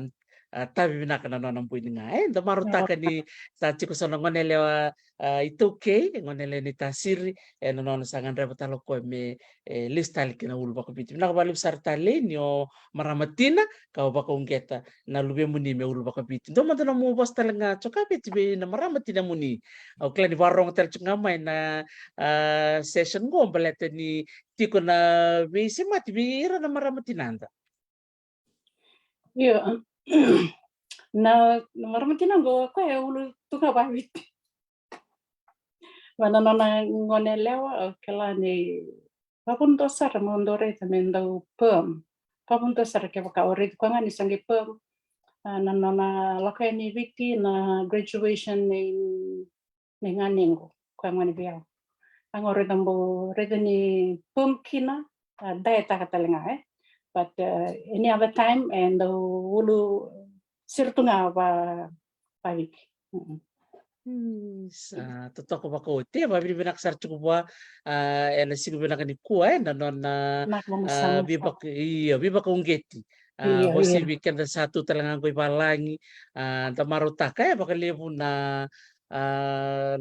a, tavi vinaka na nona bui ni ga. E, da marautaka ni sa tiko so na gone yalewa, a, iTaukei, e gone yalewa ni Tasiri, ena nona sa gadreva tale o koya me, e, lesu tale ki na ulu vakaviti. Vinaka vakalevu sara Talei ni o marama tina, ka o vakauqeta na luvemuni me ulu vakaviti. Dua mada nomu vosa tale ga Jokaveti vei na marama tinamuni. Au kila ni vakarorogo tale tiko ga mai na, a, session qo baleta ni tiko na veisemati vei ira na marama tinada. Io. Na, na marama tina qo, o koya e ulu tu ga vaviti. Vua na nona gone yalewa, au kila ni vakavuna dua sara mo dau raica me dau perm. Vakavuna dua sara kevaka o raica koya ga ni sa qai perm. A, na nona lako yani i Viti na graduation nei, nei ganequ, koya gone vei au. A, qo raica mo, raica ni perm kina, a, dietaka tale ga, e. But, a, any other time, e dau ulu sara tu ga va, vaviti. Mm-mm. Mm, sa totoka vakaoti, e, vakavinavinaka sara tiko vua, a, ena siga vinaka nikua, e, na nona, a, veivaka-, io, veivakauqeti. A, io, vosa vei keda sa tu tale ga qo i valagi, a, da marautaka, e, vakalevu na, a,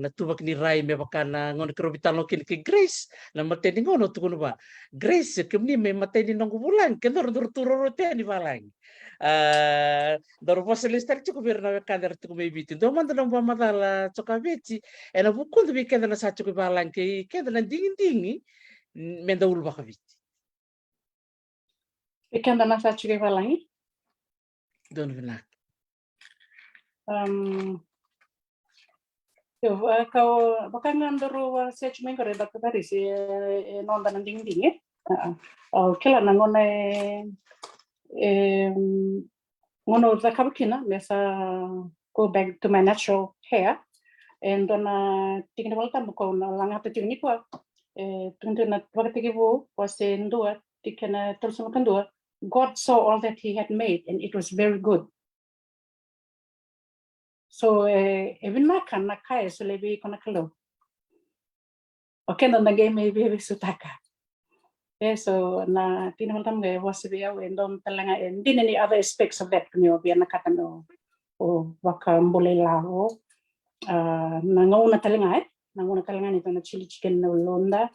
na tuvaki ni rai me vaka na gauna keirau veitalanoa kina kei Grace, na mateni gauna au tukuna vua, Grace, kemuni me matai ni noqu vulagi, ke daru, daru tu roro tu yani valagi. A, daru vosa lesu tale tiko vei ira na wekada era tiko mai Viti. Dua mada na vakamacala Jokaveti, ena vukuda vei keda na sa tiko i valagi, kei keda na digidigi, me da ulu vakaviti. Vei keda na sa tiko i valagi? Donu vinaka. Um, io, vaka, vaka ga daru a search mai qori, Doctor Parisi, e, e noda na digidigi. Au kila na gauna e, e, gauna au cakava kina me sa go back to my natural hair. E dua na tikina Volatabu ko na lagata tiko nikua. E tukuna na Vakatekivu wase dua, tikina tolusagavulu ka dua. God saw all that he had made, and it was very good. So e, e vinaka na ka e solia vei iko na Kalou. O keda da qai mai veiveisutaka. E, so na tikina Volatabu e vosa vei au e dua tale ga, e dina ni other aspects of that, ni o via na kata na o vakabula ilavo. A, na gauna tale ga, e, na gauna tale ga ni dua na chili chicken na uluda.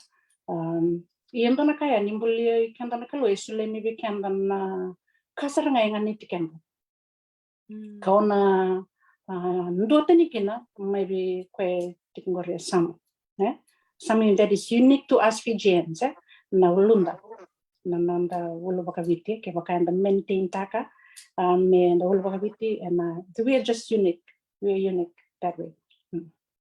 Um, ia dua na ka ya ni bulia i keda na Kalou e solia mai vei keda na ka sara ga e ganiti keda. Ka o na, a, duatani kina mai vei koya e tiko qori e Samu, e? Something that is unique to us Fijians, e? Na uluda, na noda ulu vakaviti, kevaka eda maintain taka, a, me da ulu vakaviti, and, a, we are just unique. We are unique that way.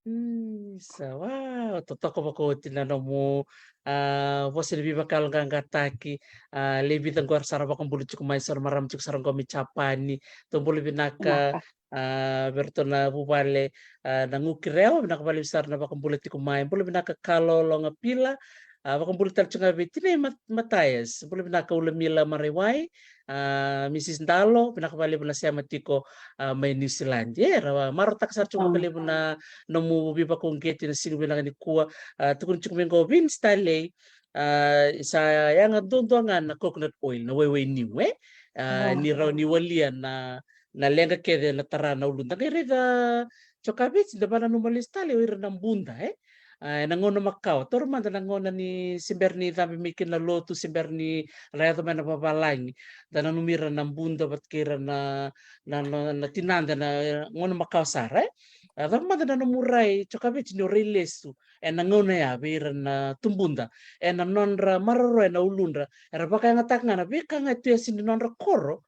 Isa, wow, totoka vakaoti na nomu, a, vosa ni veivakayaloqaqataki. A, levu qo era sa ra vakabula tiko mai, so na marama tiko sara qo mai Japani. Tou bula vinaka, a, vei iratou na vuvale, a, na Gukirewa, vinaka vakalevu sara na vakabula tiko mai. Bula vinaka Kalo Logapila, a, vakabula tale tiko ga vei tinai Mataias. Bula vinaka Ulamila Maraiwai, a, Mrs Dalo, vinaka vakalevu na sema tiko, a, mai New Zealand. E, ra marautaka sara tiko vakalevu na nomu veivakauqeti na siga vinaka nikua. A, tukuni tiko mai qo Vince Talei, a, sa yaga duadua ga na coconut oil, na waiwai niu, e? A, ni rawa ni walia na, na leqa kece na tara na uluda. Qai raica Jokaveci, da vananuma lesu tale o ira na buda, e? A, ena gauna makawa, taura mada na gauna ni se bera ni cabe mai kina na lotu, se bera ni ra yaco mai na vavalagi, da nanumi ira na buda vata kei ira na, na, na, na tinada na gauna makawa sara, e? A, cava mada na nomu rai Jokaveci ni o rai lesu ena gauna ya vei ira na tubuda, ena nodra maroroya na uludra, era vakayagataka ga na veika ga e tu e yasa ni nodra koro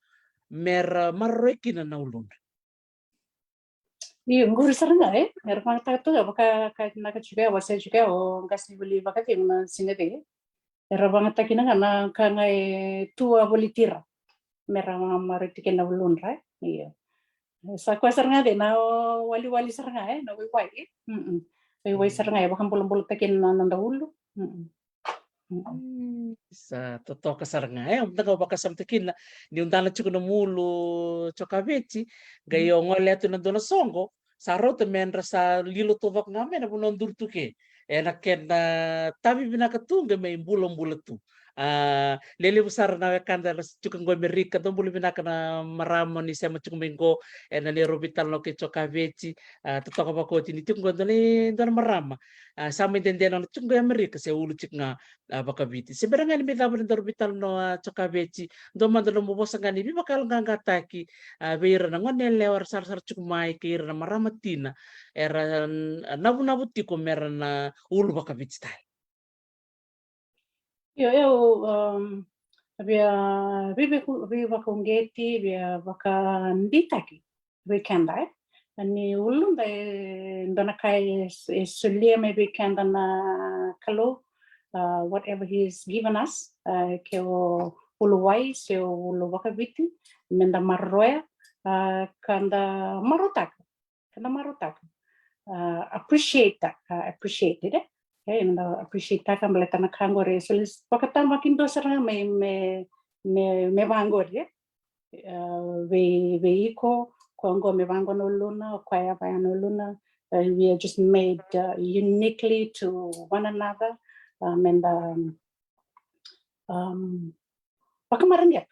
mera maroroya kina na uludra. Io, qori sara ga, e? Era vagataka tu ga, vaka ka na ka tiko ya, wase tiko ya, o qasenivuli vakacegu na siga cei. Era vagataka kina ga na ka ga e tu a volitira. Mera maroroi tiko na uludra, e? Io. Sa koya sara ga cei, na waliwali sara ga, e? Na waiwai, e? Waiwai sara ga, e vakabulabulataki na noda ulu. Sa totoka sara ga, e, au mada ga au vakasamataka kina niu dana tiko na mulu Jokaveci, qai o gole tu na dua na soqo, sa rauta me dra sa lilo taucoko ga mai na vanua duri tu ke. Ena kena tavi vinaka tu qai mai bulabula tu. A, lelevu sara na wekada era tiko qo Amerika, dou bula vinaka na marama ni sema tiko mai qo, ena neirau veitalanoa kei Jokaveci, a, totoka vakaoti ni tiko qo dua na, dua na marama. A, sa mai dede nona tiko qo Amerika, se ulu tiko ga a, vakaviti. Se bera ga ni me cava ni daru veitalanoa, a, Jokaveci, dua mada nomu vosa ga ni veivakayaloqaqataki, a, vei ira na gone yalewa era sarasara tiko mai kei ira na marama tina era, a, navunavu tiko mera na ulu vakaviti tale. Io, io, um, via, via, via, via vakauqeti, via vakadeitaki vei keda, e? Ni uluda e dua na ka e, e solia mai vei keda na Kalou, a, whatever he has given us, a, ke o uluwai se o ulu vakaviti, meda maroroya, a, ka da marautaka, ka da marautaka, a, appreciate-taka, a, appreciate it, e? E, meda appreciate-taka baleta na ka qori e solia, vakatabakidua sara ga mai me, me, me vaqori, e? A, vei, vei iko, koya qo me vaqo na uluna, o koya ya vaya na uluna. A, we are just made, a, uniquely to one another. A, meda, um, vakamareqeta,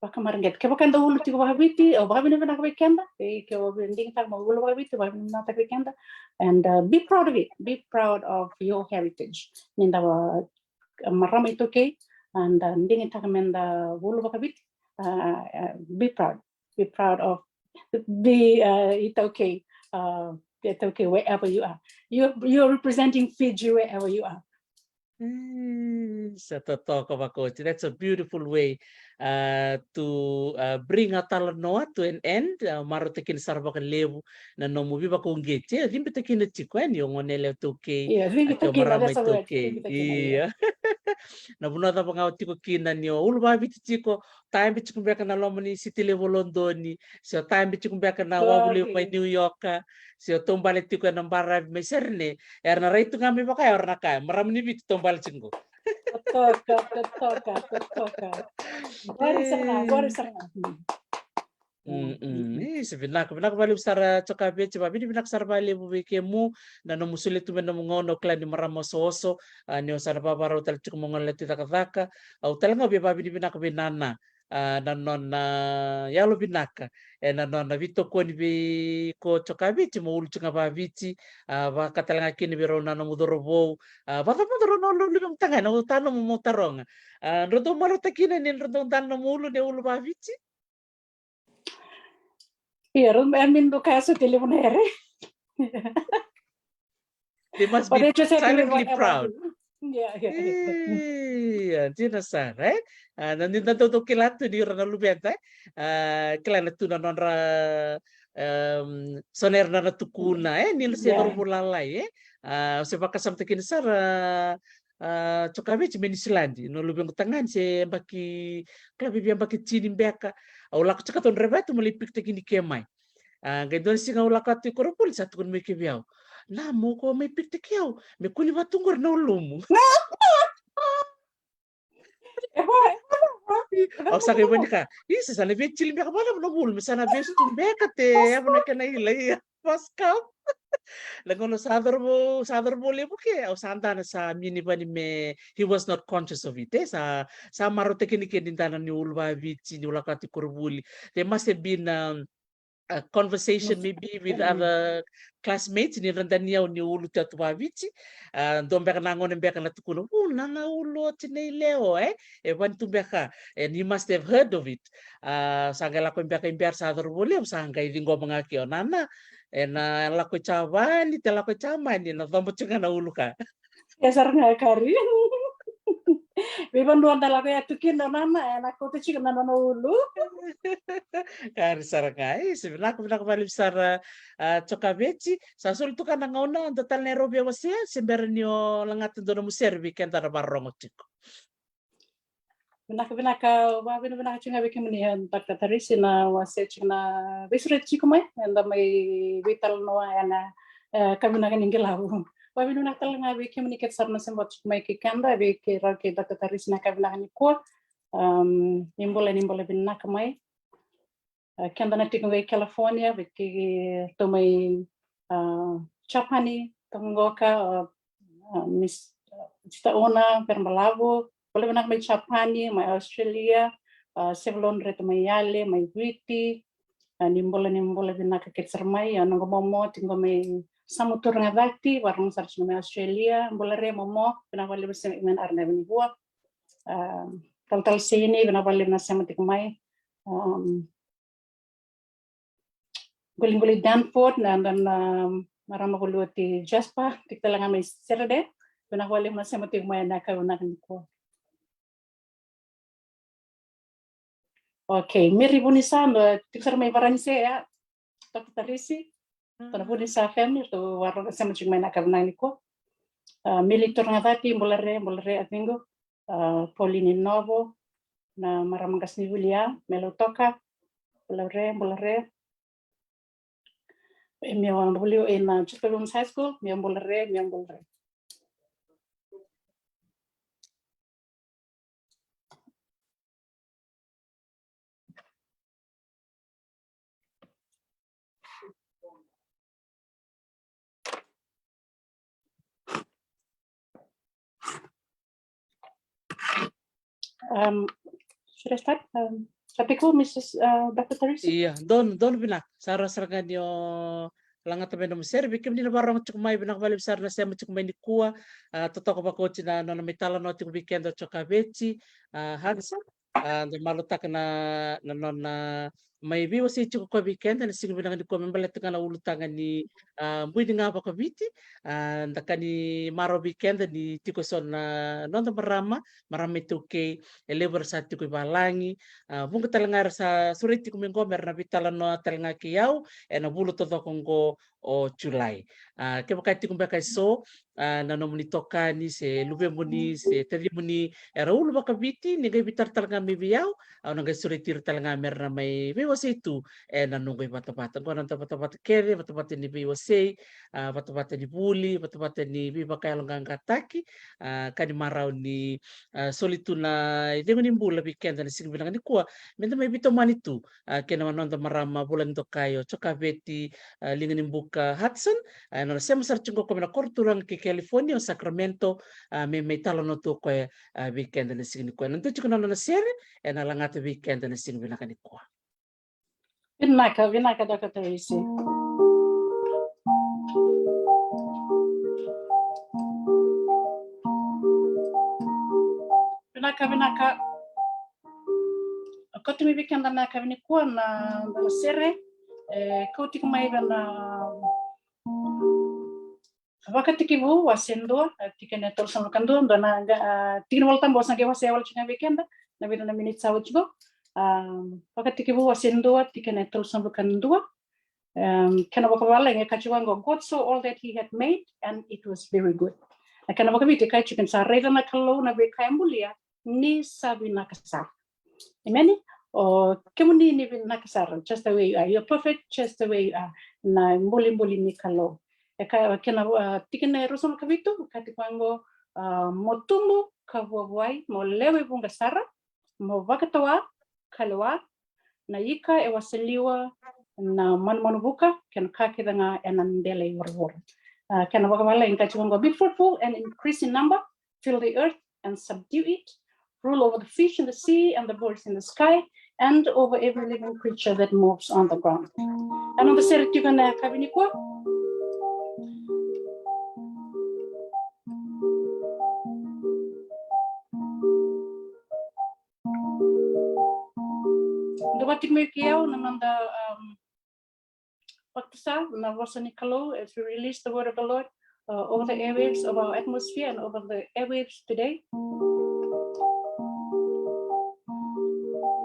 vakamareqeta. Kevaka da ulu tiko vakaviti, o vakavinavinaka vei keda, e, ke o digitaka mo ulu vakaviti, vakavinavinaka vei keda. And, a, be proud of it, be proud of your heritage. Ni da, a, marama iTaukei, and, a, digitaka meda ulu vakaviti, a, a, be proud, be proud of, be, a, iTaukei, a, iTaukei wherever you are. You, you are representing Fiji wherever you are. Mm, sa totoka vakaoti. That's a beautiful way, uh, to, uh, bring our talanoa to an end. Uh, marautaka kina sara vakalevu na nomu veivakauqeti. E, cibitaka kina tiko, e, ni o gone yalewa iTaukei, ia, a, cibitaka kina, marama iTaukei. Ia. Na vanua cava ga o tiko kina, ni o uluvaviti tiko, tabe tiko beka na loma ni siti levu o Lodoni, se o tabe tiko beka na wavu levu mai Niuyoka, se o taubale tiko ena baravi mai Serene, era na rai tu ga mai vaka ya, era na kaya, marama ni Viti taubale tiko qo. Totoka, totoka, totoka. Qori sara ga, qori sara ga. Mm, mm. Isa, vinaka, vinaka vakalevu sara Jokaveti, vakavinavinaka sara vakalevu vei kemu na nomu solia tu mai na nomu gauna, au kila ni marama osooso, a, ni o sa na vavarau tale tiko mo gole tu i cakacaka. Au tale ga via vakavinavinaka vei Nana, a, na nona yalovinaka ena nona veitokoni vei iko Jokaveti mo ulu tiko ga vakaviti, a, vaka tale ga kina vei rau na nomu cauravou, a, vakacava rau na ulu, ulu vei mataqali na ulu tale nomu mo taroga. A, drau dau marautaka kina ni drau dau dana nomu ulu, ni ulu vakaviti? Ia, rau, I mean, dou kaya soti levu na here. They must be silently proud. Yeah, yeah, yeah. Ia, dina sara, e? A, na ni da dau kila tu ni ira na luveda, e? A, kila na tu na nodra, em, so na era na tukuna, e? Ni na se cauravou lalai, e? A, se vakasamataka kina sara, a, Jokaveti, mai Niusiladi, na luvequ tagane se yabaki, kila, via yabaki tini beka. Au lako tiko tu, draiva tu me lai pikitaki ni ke mai. A, qai dua na siga au lako tu i koronivuli, sa tukuna mai ke vei au, "Na, mo ko mai pikitaki au, me kua ni vatu qori na ulumu." Au sa qai vani ka, isa, sa na veitili beka vana na ulu, me sa na vesu tu beka, te yavu na kena ila, ia. First come. Na gauna sa cauravou, sa cauravou levu ke, au sa dana sa mini vani me, he was not conscious of it, e, sa, sa marautaka ni ke ni dana ni ulu vakaviti, ni lako tu i koronivuli. There must have been, um, a conversation maybe with other classmates, ni ra dani au ni ulu tu vakaviti. A, dua beka na gone beka na tukuna, "U, na na ulu oti nei Leo, e?" E vani tu beka, and he must have heard of it. A, sa qai lako beka i bera, sa cauravou levu, sa qai ciqoma ga ke o Nana, e na lako i Japani, te lako i Jamani, na coba tu ga na ulu ka. E sara ga, Kari. Veivanua da lako ya tu kina o Nana, e na kauta tiko na nona ulu. Kari sara ga, e, se vinaka, vinaka vakalevu sara, a, Jokaveti, sa soli tu ga na gauna, dua tale na e rau via wasea, se bera ni o lagata dua nomu sere vei keda na vakarorogo tiko. Vinaka, vinaka, vakavinavinaka tiko ga vei kemuni, e, Doctor Tarisi, na wase tiko, na veisureti tiko mai, eda mai veitalanoa ena, e, ka vinaka ni qilavu. Vakavinavinaka tale ga vei kemuni kece sara na sema tiko mai kei keda, vei keirau kei Doctor Tarisi na ka vinaka nikua. Am, ni bula, ni bula vinaka mai. A, keda na tiko qo i California, vei keitou mai, a, Japani, toka qoka, a, a, Miss, a, Sister Ona Perabalavu, bula vinaka mai Japani, mai Australia, a, Sevalon Reta mai Yale, mai Viti, a, ni bula, ni bula vinaka kece sara mai, a, noqu momo tiko qo mai Samu Turaga Cati, vakarorogo sara tiko mai Australia, bula re momo, vinaka vakalevu sema mai na arnavini vua, a, Talatala Seini, vinaka vakalevu na sema tiko mai, am, Qoliqoli Danford, na, na, na marama qoli oti Jasper, tiko tale ga mai Serede, vinaka vakalevu na sema tiko mai ena ka vinaka nikua. Okay, Mary Vunisa, na tiko sara mai Varanise ya, Doctor Tarisi, dua na Vunisa family, ratou vakarorogo sema tiko mai ena ka vinaka nikua. A, Mili Turaga Cati, bula re, bula re, a ciqu. A, Pauline Novo, na marama qasenivuli ya, me Lautoka, bula re, bula re. E meu a bula ena Churchill Women's High School, meu bula re, meu bula re. Um, should I start? Um, Tapiku, Missus, uh, Doctor Teresa? Ia, donu, donu vinaka. Sa rawa sara ga ni o lagata mai nomu sere, vei kemuni na vakarorogo tiko mai, vinaka vakalevu sara na sema tiko mai nikua. A, totoka vakaoti na nona mai talanoa tiko vei keda o Jokaveti, a, Hansa. A, da malotaka na, na nona mai veiwasei tiko koya vei keda ena siga vinaka nikua me baleta ga na ulutaga ni, a, bui ni ga vakaviti. A, da ka ni marau vei keda ni tiko eso na noda marama, marama iTaukei, e levu era sa tiko i valagi. A, vuqa tale ga era sa sureti tiko mai qo me ra na veitalanoa tale ga kei au ena vula taucoko qo o Julai. A, kevaka e tiko beka eso, a, na nomuni tokani se luvemuni se tacimuni era ulu vakaviti, ni qai veitaratara ga mai vei au, au na qai sureti ira tale ga me ra na mai veiwasei tu ena noqu ivatavata. Qo na noda vatavata kece, vatavata ni veiwasei, a, vatavata ni vuli, vatavata ni veivakayaloqaqataki, a, ka ni marau ni, a, soli tu na icegu ni bula vei keda ena siga vinaka nikua, me da mai veitomani tu, a, kei na noda marama vulagi dokai o Jokaveti, a, Liganibuka Hudson, a, ena nona sema sara tiko qo mai na koro turaga kei California o Sacramento, a, me mai talanoa tu o koya, a, vei keda ena siga nikua. Ena dua tiko na nona sere ena lagata vei keda ena siga vinaka nikua. Vinaka, vinaka, Dr Tracy. Vinaka, vinaka. Kauta mai vei keda na yakavi nikua na, na sere, e, kau tiko mai vei na Vakatekivu wase dua, a, tikina e tolusagavulu ka dua, dua na, a, tikina Volatabu au sa qai wasea wale tiko ga vei keda, na vica na miniti sa oti qo. A, Vakatekivu wase dua, tikina e tolusagavulu ka dua. Em, kena vakavavalagi e kaya tiko qo, God saw all that he had made, and it was very good. Na kena vakaviti e kaya tiko ni sa raica na Kalou na veika e bulia, ni sa vinaka sara. Emeni. O kemuni ni vinaka sara, just the way you are. You're perfect just the way you are. Na bulibuli ni Kalou. E kaya, kena, a, tikina e ruasagavulu ka vitu, kaya tiko qo, a, mo tubu ka vuavuai, mo lewe vuqa sara, mo vakatawa ka lewa, na ika e wasaliwa, na manumanu vuka, kei na ka kece ga ena dela i vuravura. A, kena vakavavalagi e kaya tiko qo, be fruitful and increase in number, fill the earth and subdue it, rule over the fish in the sea and the birds in the sky, and over every living creature that moves on the ground. Ena noda sere tiko ena yakavi nikua. Dua tiko mai kei au na noda, um, vakatusa na vosa ni Kalou, as we release the word of the Lord, uh, over the airwaves of our atmosphere and over the airwaves today.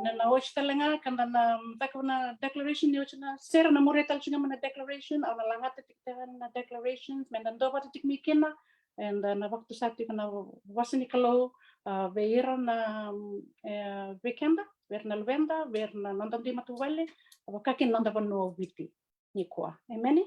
Na, na oti tale ga, ka da na, um, cakava na declaration ni oti na sere, na muria tale tiko ga mai na declaration, au na lagata tiko ga na declaration, me da duavata tiko mai kina, eda na vakatusa tiko na vosa ni Kalou, a, vei ira na, e, vei keda, vei ira na luveda, vei ira na noda dui matavuvale, vaka kina noda vanua o Viti nikua. Emeni.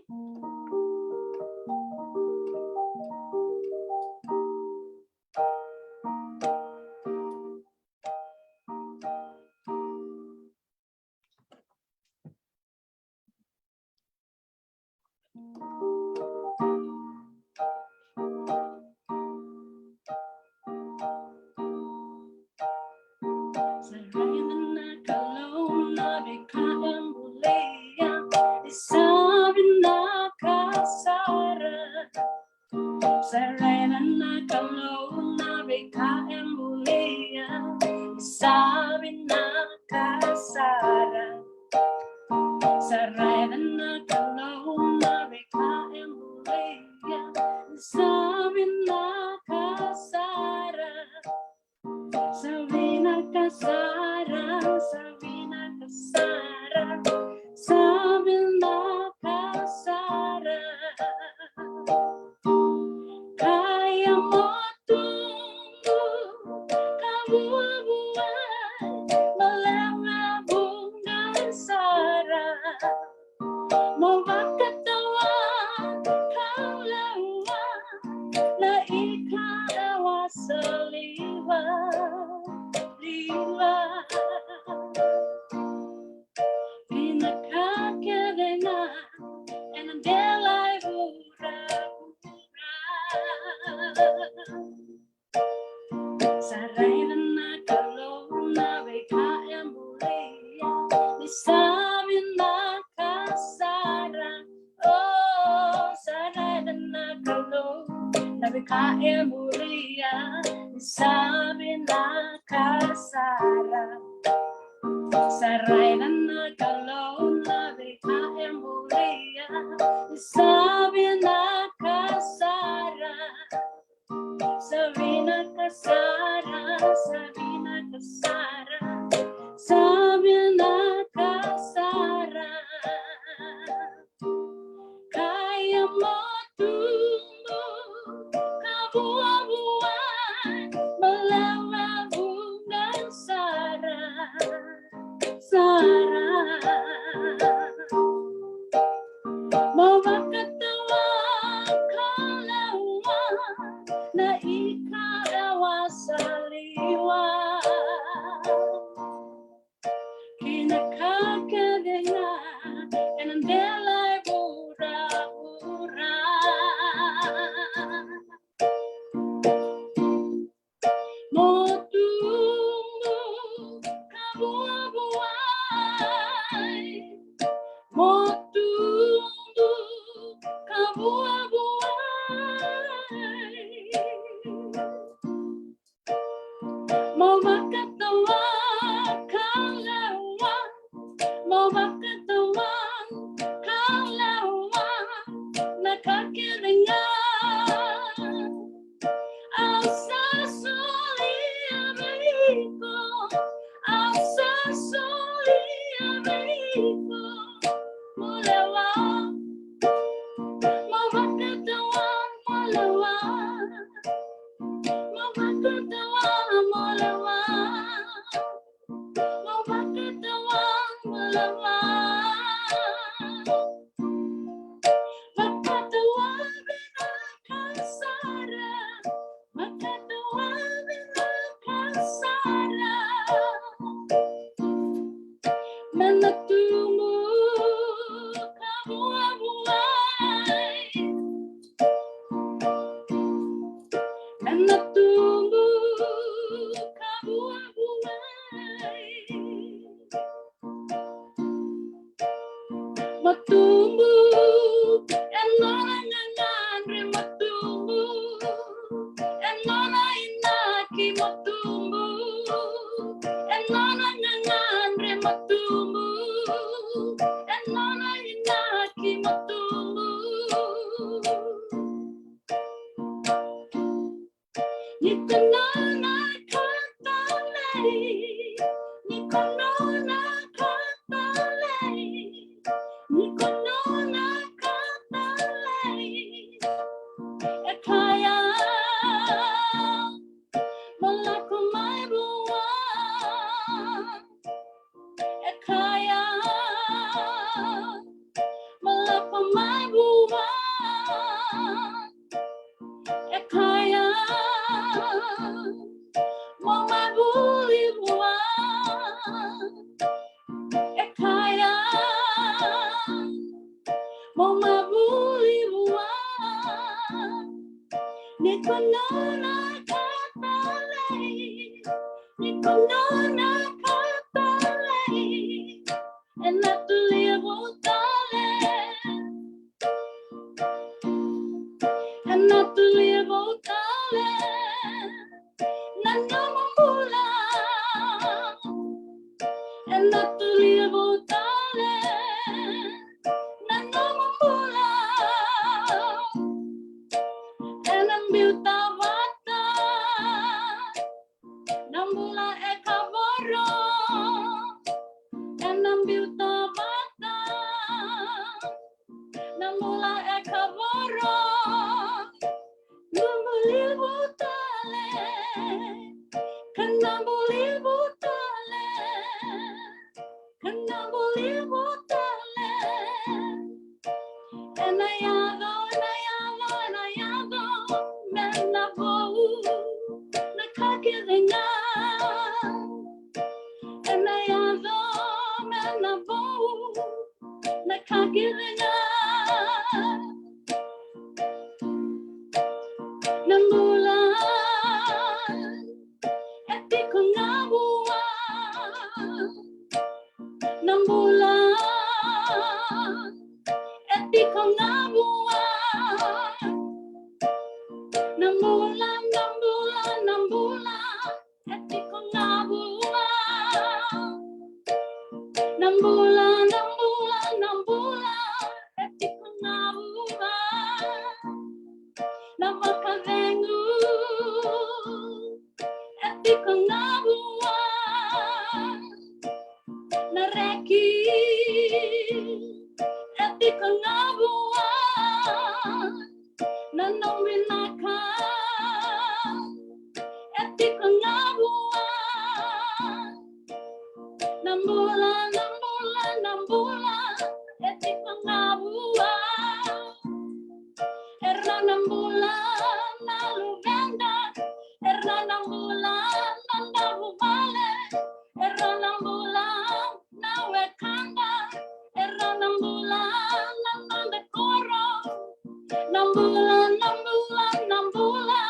Sa raica na Kalou na veika e bulia, ni sa vinaka sara. Sa raica na Kalou na veika e bulia, ni sa vinaka sara. Sa raica na Kalou na veika e bulia, ni sa vinaka sara. Sa vinaka sara, sa vinaka sara, sa vinaka sara. Kaya mo tubu ka vuavuai, mo lewe vuqa sara. Mo vakatawa ka lewa, na ika e wasaliwa, liwa. Vinaka kece ga ena dela i vuravura. Sa raica na Kalou na veika e bulia, ni sa vinaka sara. O, sa raica na Kalou na veika e bulia, ni sa vinaka sara. Sa raica na Kalou sara. Mo vakatawa ka lewa na ika e wasaliwa. Kei na ka kece ga ena delai vuravura. Mo tubu ka vuavuai. Mo tubu ka vuavuai. Mo vakatawa ka lewa. Mo vakatawa ka lewa na ka kece ga. Au sa solia vei iko, au sa solia vei iko. Mo lewa, mo vakatawa, mo lewa. Mo vakatawa, mo lewa. Mo vakatawa, mo lewa. Vakatawa vinaka sara. Vakatawa vinaka sara. Me na tubu ka vuavuai. Me na tubu ka vuavuai. Mo tubu e nona gagadre, mo tubu e nona inaki, mo tubu e nona gagadre, mo tubu e nona inaki, mo tubu. Ni ko nona ka talei, ni ko nona ka talei, ni ko nona ka talei. E kaya mo lako mai vua. E kaya mo lako mai vua. E kaya mo mai vuli vua. E kaya mo mai vuli vua. Ni ko nona ka talei, ni ko nona ka talei. Ena tu levu tale. Ena tu levu tale na nomu bula. Ena tu levu tale na nomu bula. Ena biuta vata na bula e kavoro. Ena biuta vata na bula e kavoro. Nomu levu tale, ka nomu levu tale, ka nomu levu tale. Ena yaco, ena yaco, ena yaco me na vou na ka kece ga. Ena yaco me na vou na ka kece ga. Na bula e tiko ga vua. Na bula e tiko ga vua. Na bula, na bula, na bula e tiko ga vua. Na bula, na bula, na bula e tiko ga vua. Na vakacegu e tiko ga vua. Na reki e tiko ga vua. Na nomu vinaka e tiko ga vua. Na bula, na bula, na bula, e tiko na vua. Era na bula na luveda, era na bula na davo vale, era na bula na wekada, era na bula na noda koro. Na bula, na bula, na bula,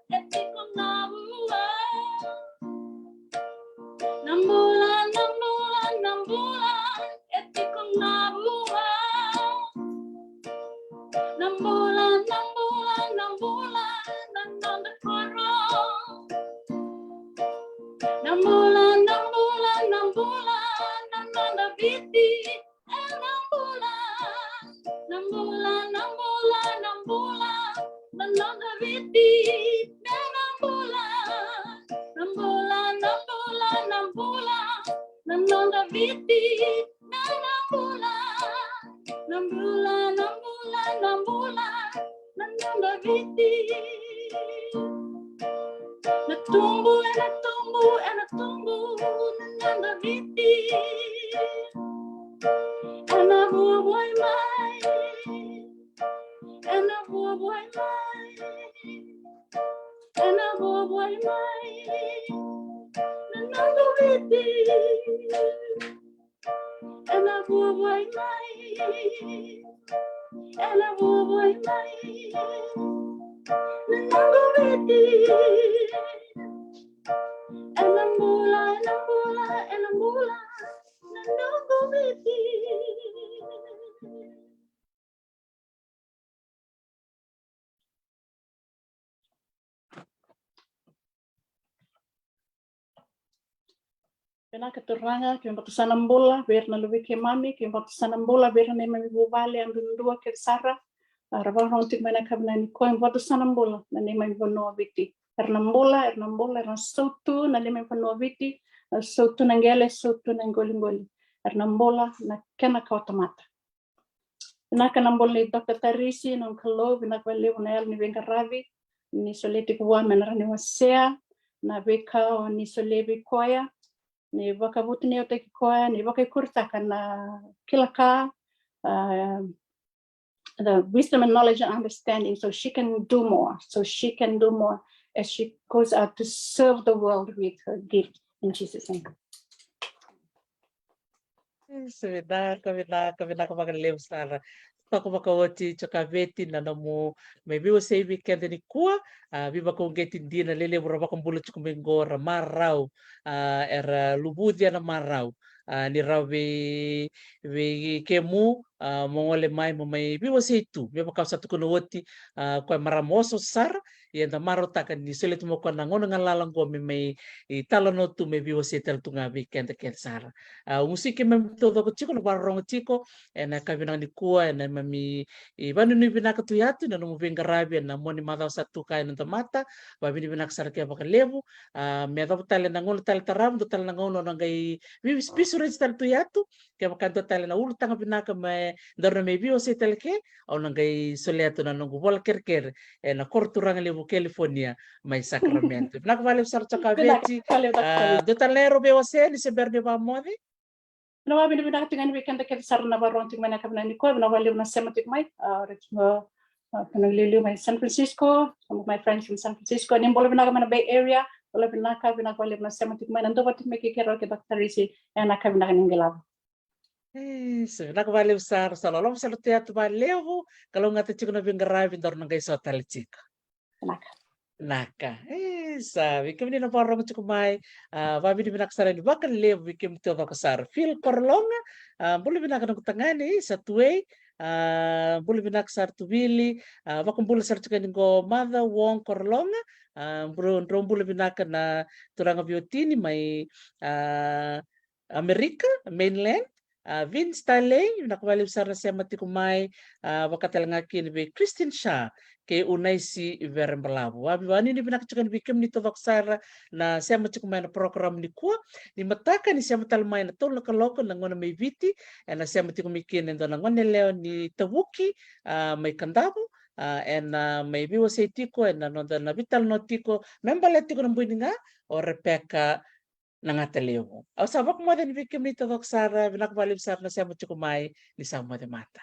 e tiko na vua. Na bula, na bula, na bula, e tiko na vua. Na bula, na bula, na bula, na noda koro. Na bula, na bula, na bula, na noda Viti. E na bula, na bula, na bula, na bula, na noda Viti. E na bula, na bula, na bula, na bula, na noda Viti. E na bula, na bula, na bula, na bula, na noda Viti. Na tubu, e na tubu, e na tubu na noda Viti. E na vuavuai mai, e na vuavuai mai, e na vuavuai mai na noda Viti. E na vuavuai mai, e na vuavuai mai na noda Viti. E na bula, e na bula, e na bula na noda Viti. Vinaka Turaga, keimami vakabauta na bula vei ira na luvei keimami, keimami vakabauta na bula vei ira na neimami vuvale yadudua kece sara. A, ra vakarorogo tiko mai ena yakavi nikua, keimami vakabauta na bula na neimami vanua o Viti. Era na bula, era na bula, era na sautu na neimami vanua o Viti, era sautu na qele, sautu na iqoliqoli. Era na bula na kena kawatamata. Vinaka na bula nei Doctor Tarisi, na Kalou, vinaka vakalevu na yalo ni veiqaravi ni solia tiko vua me na rawa ni wasea na veika o ni solia vei koya, ni vakavutuniyautaki koya, ni vakaikuritaka na kila ka, ah, the wisdom and knowledge and understanding, so she can do more, so she can do more as she goes out to serve the world with her gift. In Jesus' name. Sa vinaka, vinaka, vinaka vakalevu sara. Toka vakaoti Jokaveti na nomu mai veiwasei vei keda nikua. A, veivakauqeti dina lelevu ra vakabula tiko mai qo, ra marau. A, era luvuci ena marau. A, ni rawa vei, vei kemu, a, mo gole mai mo mai veiwasei tu. Me vaka au sa tukuna oti, a, koya marama oso sara. Ia eda marautaka ni solia tu mai o koya na gauna galala qo me mai, e, talanoa tu, me veiwasei tale tu ga vei keda kece sara. A, au gusu ni keimami taucoko tiko na vakarorogo tiko ena yakavi vinaka nikua, ena neimami, e, vakanuinui vinaka tu ya tu ena nomu veiqaravi ena mua ni macawa sa tu ka ena noda mata. Vakavinavinaka sara kece vakalevu. A, me yacova tale na gauna tale tarava, dua tale na gauna au na qai veipisu raici tale tu ya tu. Kevaka dua tale na ulutaga vinaka me daru na mai veiwasei tale ke, au na qai solia tu na noqu vola kerekere ena koro turaga levu California mai Sacramento. Vinaka vakalevu sara Jokaveti. Vinaka vakalevu, vinaka vakalevu. A, dua tale na era veiwasei ni se bera ni vakamoce? Vinaka vakalevu, vinaka tiko ga ni vei keda kece sara na vakarorogo tiko mai ena yakavi nikua, vinaka vakalevu na sema tiko mai. A, raici mo, a, kena liuliu mai San Francisco, some of my friends from San Francisco. Ni bula vinaka mai na Bay Area, bula vinaka, vinaka vakalevu na sema tiko mai, na dua vata tiko mai kei keirau kei Doctor Tarisi ena yakavi vinaka ni qilava. E, sa vinaka vakalevu sara, sa loloma sara tu ya tu vakalevu, kalougata tiko na veiqaravi, daru na qai sota tale tiko. Vinaka. Vinaka. E, sa vei kemuni na vakarorogo tiko mai, a, vakavinavinaka sara yani vakalevu vei kemuni taucoko sara. Phil Korologa, a, bula vinaka noqu tagane, sa tu ei, a, bula vinaka sara tu Vili, a, vakabula sara tiko yani qo Mother Wong Korologa, a, bula, drau bula vinaka na turaga veiwatini mai, a, Amerika, mainland, a, Vince Talei, vinaka vakalevu sara na sema tiko mai, a, vaka tale ga kina vei Christine Shah, kei Unaisi Verebalavu. A, vakanuinui vinaka tiko yani vei kemuni taucoko sara na sema tiko mai na program nikua. Ni mataka ni sema tale mai na tolu na kaloko na gauna mai Viti, ena sema tiko mai kina e dua na gone yalewa ni Tavuki, a, mai Kadavu, a, ena mai veiwasei tiko ena noda na veitalanoa tiko me baleta tiko na bui ni ga, o Rebecca na gata levu. Au sa vakamoce ni vei kemuni taucoko sara, vinaka vakalevu sara na sema tiko mai, ni sa moce mata.